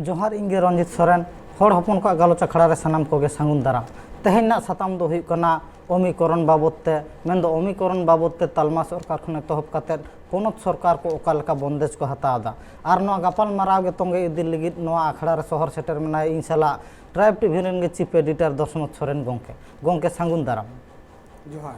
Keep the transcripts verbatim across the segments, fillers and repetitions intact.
ᱡᱚᱦᱟᱨ, ᱤᱧ ᱜᱮ ᱨᱚᱧᱡᱤᱛ ᱥᱚᱨᱮᱱ᱾ ᱦᱚᱲ ᱦᱚᱯᱚᱱ ᱠᱚᱣᱟᱜ ᱜᱟᱞᱚᱪ ᱟᱠᱷᱲᱟ ᱨᱮ ᱥᱟᱱᱟᱢ ᱠᱚᱜᱮ ᱥᱟᱹᱜᱩᱱ ᱫᱟᱨᱟᱢ᱾ ᱛᱮᱦᱮᱧ ᱨᱮᱱᱟᱜ ᱥᱟᱛᱟᱢ ᱫᱚ ᱦᱩᱭᱩᱜ ᱠᱟᱱᱟ ᱳᱢᱤᱠᱨᱚᱱ ᱵᱟᱵᱚᱫ ᱛᱮ, ᱢᱮᱱᱫᱚ ᱳᱢᱤᱠᱨᱚᱱ ᱵᱟᱵᱚᱫ ᱛᱮ ᱛᱟᱞᱢᱟ ᱥᱚᱨᱠᱟᱨ ᱠᱷᱚᱱ ᱮᱛᱚᱦᱚᱵ ᱠᱟᱛᱮᱫ ᱯᱚᱱᱚᱛ ᱥᱚᱨᱠᱟᱨ ᱠᱚ ᱚᱠᱟ ᱞᱮᱠᱟ ᱵᱚᱱᱫᱮᱡᱽ ᱠᱚ ᱦᱟᱛᱟᱣ ᱮᱫᱟ᱾ ᱟᱨ ᱱᱚᱣᱟ ᱜᱟᱯᱟᱞ ᱢᱟᱨᱟᱣ ᱜᱮ ᱛᱚᱸᱜᱮ ᱤᱫᱤ ᱞᱟᱹᱜᱤᱫ ᱱᱚᱣᱟ ᱟᱠᱷᱲᱟ ᱨᱮ ᱥᱚᱦᱚᱨ ᱥᱮᱴᱮᱨ ᱢᱮᱱᱟᱭᱟ ᱤᱧ ᱥᱟᱞᱟᱜ ᱴᱨᱟᱭᱤᱵᱽ ᱴᱤᱵᱷᱤ ᱨᱮᱱ ᱜᱮ ᱪᱤᱯ ᱮᱰᱤᱴᱚᱨ ᱫᱚᱥᱢᱚᱛ ᱥᱚᱨᱮᱱ ᱜᱚᱢᱠᱮ᱾ ᱜᱚᱢᱠᱮ, ᱥᱟᱹᱜᱩᱱ ᱫᱟᱨᱟᱢ᱾ ᱡᱚᱦᱟᱨ᱾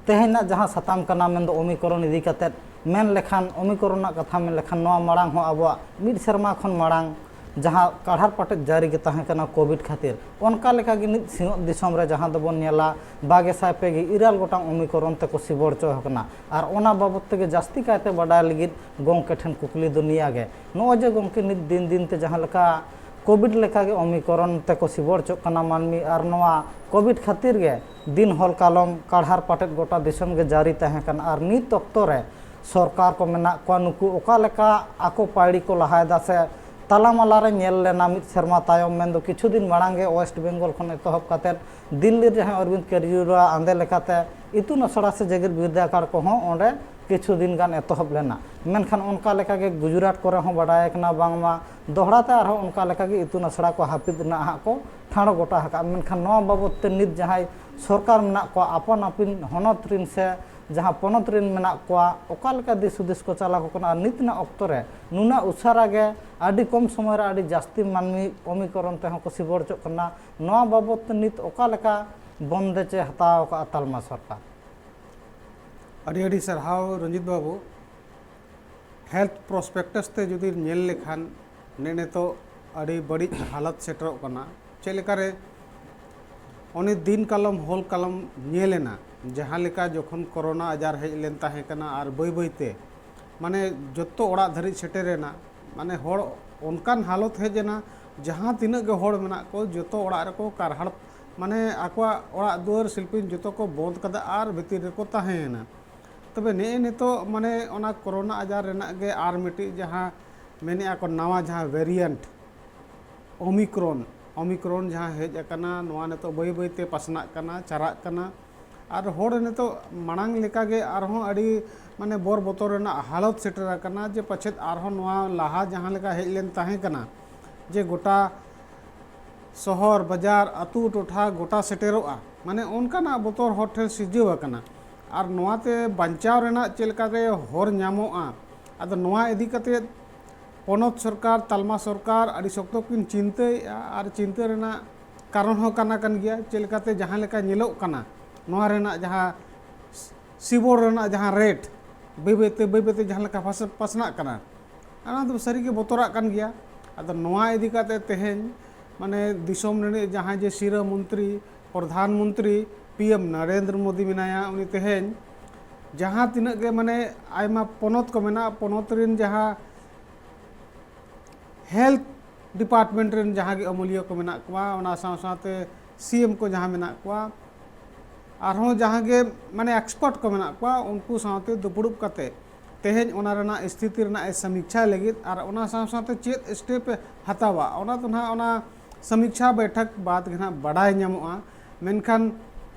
ᱛᱮᱦᱮᱧᱟᱜ ᱡᱟᱦᱟᱸ ᱥᱟᱛᱟᱢ ᱠᱟᱱᱟ, ᱢᱮᱱᱫᱚ ᱳᱢᱤᱠᱨᱚᱱ ᱤᱫᱤ ᱠᱟᱛᱮᱫ, ᱢᱮᱱ ᱞᱮᱠᱷᱟᱱ ᱳᱢᱤᱠᱨᱚᱱ ᱨᱮᱱᱟᱜ ᱠᱟᱛᱷᱟ ᱢᱮᱱ ᱞᱮᱠᱷᱟᱱ, ᱱᱚᱣᱟ ᱢᱟᱲᱟᱝ ᱦᱚᱸ ᱟᱵᱚᱣᱟᱜ ᱢᱤᱫ ᱥᱮᱨᱢᱟ ᱠᱷᱚᱱ ᱢᱟᱲᱟᱝ ᱡᱟᱦᱟᱸ ᱠᱟᱲᱦᱟᱨ ᱯᱟᱴᱮᱫ ᱡᱟᱹᱨᱤ ᱜᱮ ᱛᱟᱦᱮᱸ ᱠᱟᱱᱟ ᱠᱳᱵᱷᱤᱰ ᱠᱷᱟᱹᱛᱤᱨ, ᱚᱱᱠᱟ ᱞᱮᱠᱟᱜᱮ ᱱᱤᱛ ᱥᱤᱧᱚᱛ ᱫᱤᱥᱚᱢ ᱨᱮ ᱡᱟᱦᱟᱸ ᱫᱚᱵᱚᱱ ᱧᱮᱞᱟ, ᱵᱟᱜᱮ ᱥᱟᱭ ᱯᱮ ᱜᱮ ᱤᱨᱟᱹᱞ ᱜᱚᱴᱟᱝ ᱳᱢᱤᱠᱨᱚᱱ ᱛᱮᱠᱚ ᱥᱤᱵᱚᱲ ᱦᱚᱪᱚ ᱟᱠᱟᱱᱟ᱾ ᱟᱨ ᱚᱱᱟ ᱵᱟᱵᱚᱫ ᱛᱮᱜᱮ ᱡᱟᱹᱥᱛᱤ ᱠᱟᱭᱛᱮ ᱵᱟᱰᱟᱭ ᱞᱟᱹᱜᱤᱫ ᱜᱚᱢᱠᱮ ᱴᱷᱮᱱ ᱠᱩᱠᱞᱤ ᱫᱚ ᱱᱤᱭᱟᱹ ᱜᱮ, ᱱᱚᱜᱼᱚᱭ ᱡᱮ ᱜᱚᱢᱠᱮ, ᱱᱤᱛ ᱫᱤᱱ ᱫᱤᱱ ᱛᱮ ᱡᱟᱦᱟᱸ ᱞᱮᱠᱟ ᱠᱳᱵᱷᱤᱰ ᱞᱮᱠᱟᱜᱮ ᱳᱢᱤᱠᱨᱚᱱ ᱛᱮᱠᱚ ᱥᱤᱵᱚᱲ ᱦᱚᱪᱚᱜ ᱠᱟᱱᱟ ᱢᱟᱹᱱᱢᱤ, ᱟᱨ ᱱᱚᱣᱟ ᱠᱳᱵᱷᱤᱰ ᱠᱷᱟᱹᱛᱤᱨ ᱜᱮ ᱫᱤᱱ ᱦᱚᱞ ᱠᱟᱞᱚᱢ ᱠᱟᱲᱦᱟᱨ ᱯᱟᱴᱮᱫ ᱜᱚᱴᱟ ᱫᱤᱥᱚᱢ ᱜᱮ ᱡᱟᱹᱨᱤ ᱛᱟᱦᱮᱸ ᱠᱟᱱᱟ᱾ ᱟᱨ ᱱᱤᱛ ᱚᱠᱛᱚ ᱨᱮ ᱥᱚᱨᱠᱟᱨ ᱠᱚ ᱢᱮᱱᱟᱜ ᱠᱚᱣᱟ, ᱱᱩᱠᱩ ᱚᱠᱟ ᱞᱮᱠᱟ ᱟᱠᱚ ᱯᱟᱹᱭᱲᱤ ᱠᱚ ᱞᱟᱦᱟᱭᱮᱫᱟ ᱥᱮ ᱛᱟᱞᱟᱢᱟᱞᱟ ᱨᱮ ᱧᱮᱞ ᱞᱮᱱᱟ ᱢᱤᱫ ᱥᱮᱨᱢᱟ ᱛᱟᱭᱚᱢ, ᱢᱮᱱᱫᱚ ᱠᱤᱪᱷᱩ ᱫᱤᱱ ᱢᱟᱲᱟᱝ ᱜᱮ ᱳᱭᱮᱥᱴ ᱵᱮᱝᱜᱚᱞ ᱠᱷᱚᱱ ᱮᱛᱚᱦᱚᱵ ᱠᱟᱛᱮᱫ ᱫᱤᱞᱞᱤ ᱨᱮ ᱡᱟᱦᱟᱸ ᱚᱨᱵᱤᱱᱫ ᱠᱮᱡᱨᱤᱣᱟᱞ ᱟᱜ ᱟᱸᱫᱮ ᱞᱮᱠᱟᱛᱮ ᱤᱛᱩᱱ ᱟᱥᱲᱟ ᱥᱮ ᱡᱮᱜᱮᱛ ᱵᱤᱨᱫᱟᱹᱜᱟᱲ ᱠᱚᱦᱚᱸ ᱚᱸᱰᱮ ᱠᱤᱪᱷᱩ ᱫᱤᱱ ᱜᱟᱱ ᱮᱛᱚᱦᱚᱵ ᱞᱮᱱᱟ᱾ ᱢᱮᱱᱠᱷᱟᱱ ᱚᱱᱠᱟ ᱞᱮᱠᱟᱜᱮ ᱜᱩᱡᱽᱨᱟᱴ ᱠᱚᱨᱮ ᱦᱚᱸ ᱵᱟᱰᱟᱭ ᱠᱟᱱᱟ ᱵᱟᱝᱢᱟ ᱫᱚᱦᱲᱟ ᱛᱮ ᱟᱨᱦᱚᱸ ᱚᱱᱠᱟ ᱞᱮᱠᱟᱜᱮ ᱤᱛᱩᱱ ᱟᱥᱲᱟ ᱠᱚ ᱦᱟᱹᱯᱤᱫ ᱨᱮᱱᱟᱜ ᱦᱟᱸᱜ ᱠᱚ ᱴᱷᱟᱲᱚ ᱜᱚᱴᱟ ᱟᱠᱟᱫᱼᱟ᱾ ᱢᱮᱱᱠᱷᱟᱱ ᱱᱚᱣᱟ ᱵᱟᱵᱚᱫ ᱛᱮ ᱱᱤᱛ ᱡᱟᱦᱟᱸᱭ ᱥᱚᱨᱠᱟᱨ ᱢᱮᱱᱟᱜ ᱠᱚᱣᱟ, ᱟᱯᱟᱱ ᱟᱹᱯᱤᱱ ᱦᱚᱱᱚᱛ ᱨᱤᱱ ᱥᱮ ᱡᱟᱦᱟᱸ ᱯᱚᱱᱚᱛ ᱨᱤᱱ ᱢᱮᱱᱟᱜ ᱠᱚᱣᱟ, ᱚᱠᱟ ᱞᱮᱠᱟ ᱫᱤᱥ ᱦᱩᱫᱤᱥ ᱠᱚ ᱪᱟᱞᱟᱣ ᱟᱠᱚ ᱠᱟᱱᱟ? ᱟᱨ ᱱᱤᱛ ᱨᱮᱱᱟᱜ ᱚᱠᱛᱚ ᱨᱮ ᱱᱩᱱᱟᱹᱜ ᱩᱥᱟᱹᱨᱟ ᱜᱮ ᱟᱹᱰᱤ ᱠᱚᱢ ᱥᱚᱢᱚᱭ ᱨᱮ ᱟᱹᱰᱤ ᱡᱟᱹᱥᱛᱤ ᱢᱟᱹᱱᱢᱤ ᱳᱢᱤᱠᱨᱚᱱ ᱛᱮᱦᱚᱸ ᱠᱚ ᱥᱤᱵᱚᱲ ᱦᱚᱪᱚᱜ ᱠᱟᱱᱟ, ᱱᱚᱣᱟ ᱵᱟᱵᱚᱫ ᱛᱮ ᱱᱤᱛ ᱚᱠᱟ ᱞᱮᱠᱟ ᱵᱚᱱᱫᱮᱡᱽ ᱮ ᱦᱟᱛᱟᱣ ᱟᱠᱟᱫᱼᱟ ᱛᱟᱞᱢᱟ ᱥᱚᱨᱠᱟᱨ? ᱟᱹᱰᱤ ᱟᱹᱰᱤ ᱥᱟᱨᱦᱟᱣ ᱨᱚᱧᱡᱤᱛ ᱵᱟᱹᱵᱩ᱾ ᱦᱮᱞᱛᱷ ᱯᱨᱚᱥᱯᱮᱠᱴᱟᱥ ᱛᱮ ᱡᱩᱫᱤ ᱧᱮᱞ ᱞᱮᱠᱷᱟᱱ, ᱱᱮ ᱱᱤᱛᱚᱜ ᱟᱹᱰᱤ ᱵᱟᱹᱲᱤᱡ ᱦᱟᱞᱚᱛ ᱥᱮᱴᱮᱨᱚᱜ ᱠᱟᱱᱟ᱾ ᱪᱮᱫ ᱞᱮᱠᱟᱨᱮ ᱩᱱᱤ ᱫᱤᱱ ᱠᱟᱞᱚᱢ ᱦᱚᱞ ᱠᱟᱞᱚᱢ ᱧᱮᱞ ᱮᱱᱟ, ᱡᱟᱦᱟᱸ ᱞᱮᱠᱟ ᱡᱚᱠᱷᱚᱱ ᱠᱳᱨᱳᱱᱟ ᱟᱡᱟᱨ ᱦᱮᱡ ᱞᱮᱱ ᱛᱟᱦᱮᱸ ᱠᱟᱱᱟ ᱟᱨ ᱵᱟᱹᱭ ᱵᱟᱹᱭᱛᱮ ᱢᱟᱱᱮ ᱡᱚᱛᱚ ᱚᱲᱟᱜ ᱫᱷᱟᱹᱨᱤᱡ ᱥᱮᱴᱮᱨᱮᱱᱟ, ᱢᱟᱱᱮ ᱦᱚᱲ ᱚᱱᱠᱟᱱ ᱦᱟᱞᱚᱛ ᱦᱮᱡ ᱮᱱᱟ, ᱡᱟᱦᱟᱸ ᱛᱤᱱᱟᱹᱜ ᱜᱮ ᱦᱚᱲ ᱢᱮᱱᱟᱜ ᱠᱚ ᱡᱚᱛᱚ ᱚᱲᱟᱜ ᱨᱮᱠᱚ ᱠᱟᱨᱦᱟᱲ, ᱢᱟᱱᱮ ᱟᱠᱚᱣᱟᱜ ᱚᱲᱟᱜ ᱫᱩᱣᱟᱹᱨ ᱥᱤᱞᱯᱤᱧ ᱡᱚᱛᱚ ᱠᱚ ᱵᱚᱸᱫᱽ ᱠᱟᱫᱟ ᱟᱨ ᱵᱷᱤᱛᱤᱨ ᱨᱮᱠᱚ ᱛᱟᱦᱮᱸᱭᱮᱱᱟ᱾ ᱛᱚᱵᱮ ᱱᱮᱜᱼᱮ ᱱᱤᱛᱚᱜ ᱢᱟᱱᱮ ᱚᱱᱟ ᱠᱳᱨᱳᱱᱟ ᱟᱡᱟᱨ ᱨᱮᱱᱟᱜ ᱜᱮ ᱟᱨ ᱢᱤᱫᱴᱤᱡ ᱡᱟᱦᱟᱸ ᱢᱮᱱᱮᱫᱼᱟ ᱠᱚ ᱱᱟᱣᱟ ᱡᱟᱦᱟᱸ ᱵᱷᱮᱨᱤᱭᱮᱱᱴ ᱳᱢᱤᱠᱨᱚᱱ, ᱳᱢᱤᱠᱨᱚᱱ ᱡᱟᱦᱟᱸ ᱦᱮᱡ ᱟᱠᱟᱱᱟ, ᱱᱚᱣᱟ ᱱᱤᱛᱚᱜ ᱵᱟᱹᱭ ᱵᱟᱹᱭᱛᱮ ᱯᱟᱥᱱᱟᱜ ᱠᱟᱱᱟ, ᱪᱟᱨᱟᱜ ᱠᱟᱱᱟ᱾ ᱟᱨ ᱦᱚᱲ ᱱᱤᱛᱚᱜ ᱢᱟᱲᱟᱝ ᱞᱮᱠᱟᱜᱮ ᱟᱨᱦᱚᱸ ᱟᱹᱰᱤ ᱢᱟᱱᱮ ᱵᱚᱨ ᱵᱚᱛᱚᱨ ᱨᱮᱱᱟᱜ ᱦᱟᱞᱚᱛ ᱥᱮᱴᱮᱨ ᱟᱠᱟᱱᱟ, ᱡᱮ ᱯᱟᱪᱮᱫ ᱟᱨᱦᱚᱸ ᱱᱚᱣᱟ ᱞᱟᱦᱟ ᱡᱟᱦᱟᱸ ᱞᱮᱠᱟ ᱦᱮᱡ ᱞᱮᱱ ᱛᱟᱦᱮᱸ ᱠᱟᱱᱟ, ᱡᱮ ᱜᱚᱴᱟ ᱥᱚᱦᱚᱨ ᱵᱟᱡᱟᱨ ᱟᱹᱛᱩ ᱴᱚᱴᱷᱟ ᱜᱚᱴᱟ ᱥᱮᱴᱮᱨᱚᱜᱼᱟ, ᱢᱟᱱᱮ ᱚᱱᱠᱟᱱᱟᱜ ᱵᱚᱛᱚᱨ ᱦᱚᱲ ᱴᱷᱮᱱ ᱥᱤᱨᱡᱟᱹᱣ ᱟᱠᱟᱱᱟ᱾ ᱟᱨ ᱱᱚᱣᱟᱛᱮ ᱵᱟᱧᱪᱟᱣ ᱨᱮᱱᱟᱜ ᱪᱮᱫ ᱞᱮᱠᱟᱛᱮ ᱦᱚᱨ ᱧᱟᱢᱚᱜᱼᱟ? ᱟᱫᱚ ᱱᱚᱣᱟ ᱤᱫᱤ ᱠᱟᱛᱮ ᱯᱚᱱᱚᱛ ᱥᱚᱨᱠᱟᱨ, ᱛᱟᱞᱢᱟ ᱥᱚᱨᱠᱟᱨ ᱟᱹᱰᱤ ᱥᱚᱠᱛᱚ ᱠᱤᱱ ᱪᱤᱱᱛᱟᱹᱭᱮᱫᱼᱟ, ᱟᱨ ᱪᱤᱱᱛᱟᱹ ᱨᱮᱱᱟᱜ ᱠᱟᱨᱚᱱ ᱦᱚᱸ ᱠᱟᱱᱟ ᱠᱟᱱ ᱜᱮᱭᱟ᱾ ᱪᱮᱫ ᱞᱮᱠᱟᱛᱮ ᱡᱟᱦᱟᱸ ᱞᱮᱠᱟ ᱧᱮᱞᱚᱜ ᱠᱟᱱᱟ, ᱱᱚᱣᱟ ᱨᱮᱱᱟᱜ ᱡᱟᱦᱟᱸ ᱥᱤᱵᱚᱲ ᱨᱮᱱᱟᱜ ᱡᱟᱦᱟᱸ ᱨᱮᱴ ᱵᱟᱹᱭ ᱵᱟᱹᱭᱛᱮ ᱵᱟᱹᱭ ᱵᱟᱹᱭᱛᱮ ᱡᱟᱦᱟᱸ ᱞᱮᱠᱟ ᱯᱟᱥ- ᱯᱟᱥᱱᱟᱜ ᱠᱟᱱᱟ, ᱚᱱᱟ ᱫᱚ ᱥᱟᱹᱨᱤᱜᱮ ᱵᱚᱛᱚᱨᱟᱜ ᱠᱟᱱ ᱜᱮᱭᱟ᱾ ᱟᱫᱚ ᱱᱚᱣᱟ ᱤᱫᱤ ᱠᱟᱛᱮ ᱛᱮᱦᱮᱧ ᱢᱟᱱᱮ ᱫᱤᱥᱚᱢ ᱨᱤᱱᱤᱡ ᱡᱟᱦᱟᱸᱭ ᱡᱮ ᱥᱤᱨᱟᱹ ᱢᱚᱱᱛᱨᱤ, ᱯᱨᱚᱫᱷᱟᱱ ᱢᱚᱱᱛᱨᱤ ᱯᱤ ᱮᱢ ᱱᱚᱨᱮᱱᱫᱨᱚ ᱢᱳᱫᱤ ᱢᱮᱱᱟᱭᱟ, ᱩᱱᱤ ᱛᱮᱦᱮᱧ ᱡᱟᱦᱟᱸ ᱛᱤᱱᱟᱹᱜ ᱜᱮ ᱢᱟᱱᱮ ᱟᱭᱢᱟ ᱯᱚᱱᱚᱛ ᱠᱚ ᱢᱮᱱᱟᱜᱼᱟ, ᱯᱚᱱᱚᱛ ᱨᱮᱱ ᱡᱟᱦᱟᱸ ᱦᱮᱞᱛᱷ ᱰᱤᱯᱟᱨᱴᱢᱮᱱᱴ ᱨᱮᱱ ᱡᱟᱦᱟᱸ ᱜᱮ ᱟᱹᱢᱟᱹᱞᱤᱭᱟᱹ ᱠᱚ ᱢᱮᱱᱟᱜ ᱠᱚᱣᱟ, ᱚᱱᱟ ᱥᱟᱶ ᱥᱟᱶᱛᱮ ᱥᱤ ᱮᱢ ᱠᱚ ᱡᱟᱦᱟᱸ ᱢᱮᱱᱟᱜ ᱠᱚᱣᱟ, ᱟᱨᱦᱚᱸ ᱡᱟᱦᱟᱸ ᱜᱮ ᱢᱟᱱᱮ ᱮᱠᱥᱯᱟᱨᱴ ᱠᱚ ᱢᱮᱱᱟᱜ ᱠᱚᱣᱟ, ᱩᱱᱠᱩ ᱥᱟᱶᱛᱮ ᱫᱩᱯᱲᱩᱵ ᱠᱟᱛᱮ ᱛᱮᱦᱮᱧ ᱚᱱᱟ ᱨᱮᱱᱟᱜ ᱥᱛᱷᱤᱛᱤ ᱨᱮᱱᱟᱜ ᱮ ᱥᱚᱢᱤᱠᱪᱷᱟ ᱞᱟᱹᱜᱤᱫ ᱟᱨ ᱚᱱᱟ ᱥᱟᱶ ᱥᱟᱶᱛᱮ ᱪᱮᱫ ᱥᱴᱮᱯ ᱮ ᱦᱟᱛᱟᱣᱟ, ᱚᱱᱟ ᱫᱚ ᱱᱟᱦᱟᱜ ᱚᱱᱟ ᱥᱚᱢᱤᱠᱪᱷᱟ ᱵᱮᱴᱷᱚᱠ ᱵᱟᱫᱽ ᱜᱮ ᱱᱟᱦᱟᱜ ᱵᱟᱰᱟᱭ ᱧᱟᱢᱚᱜᱼᱟ᱾ ᱢᱮᱱᱠᱷᱟᱱ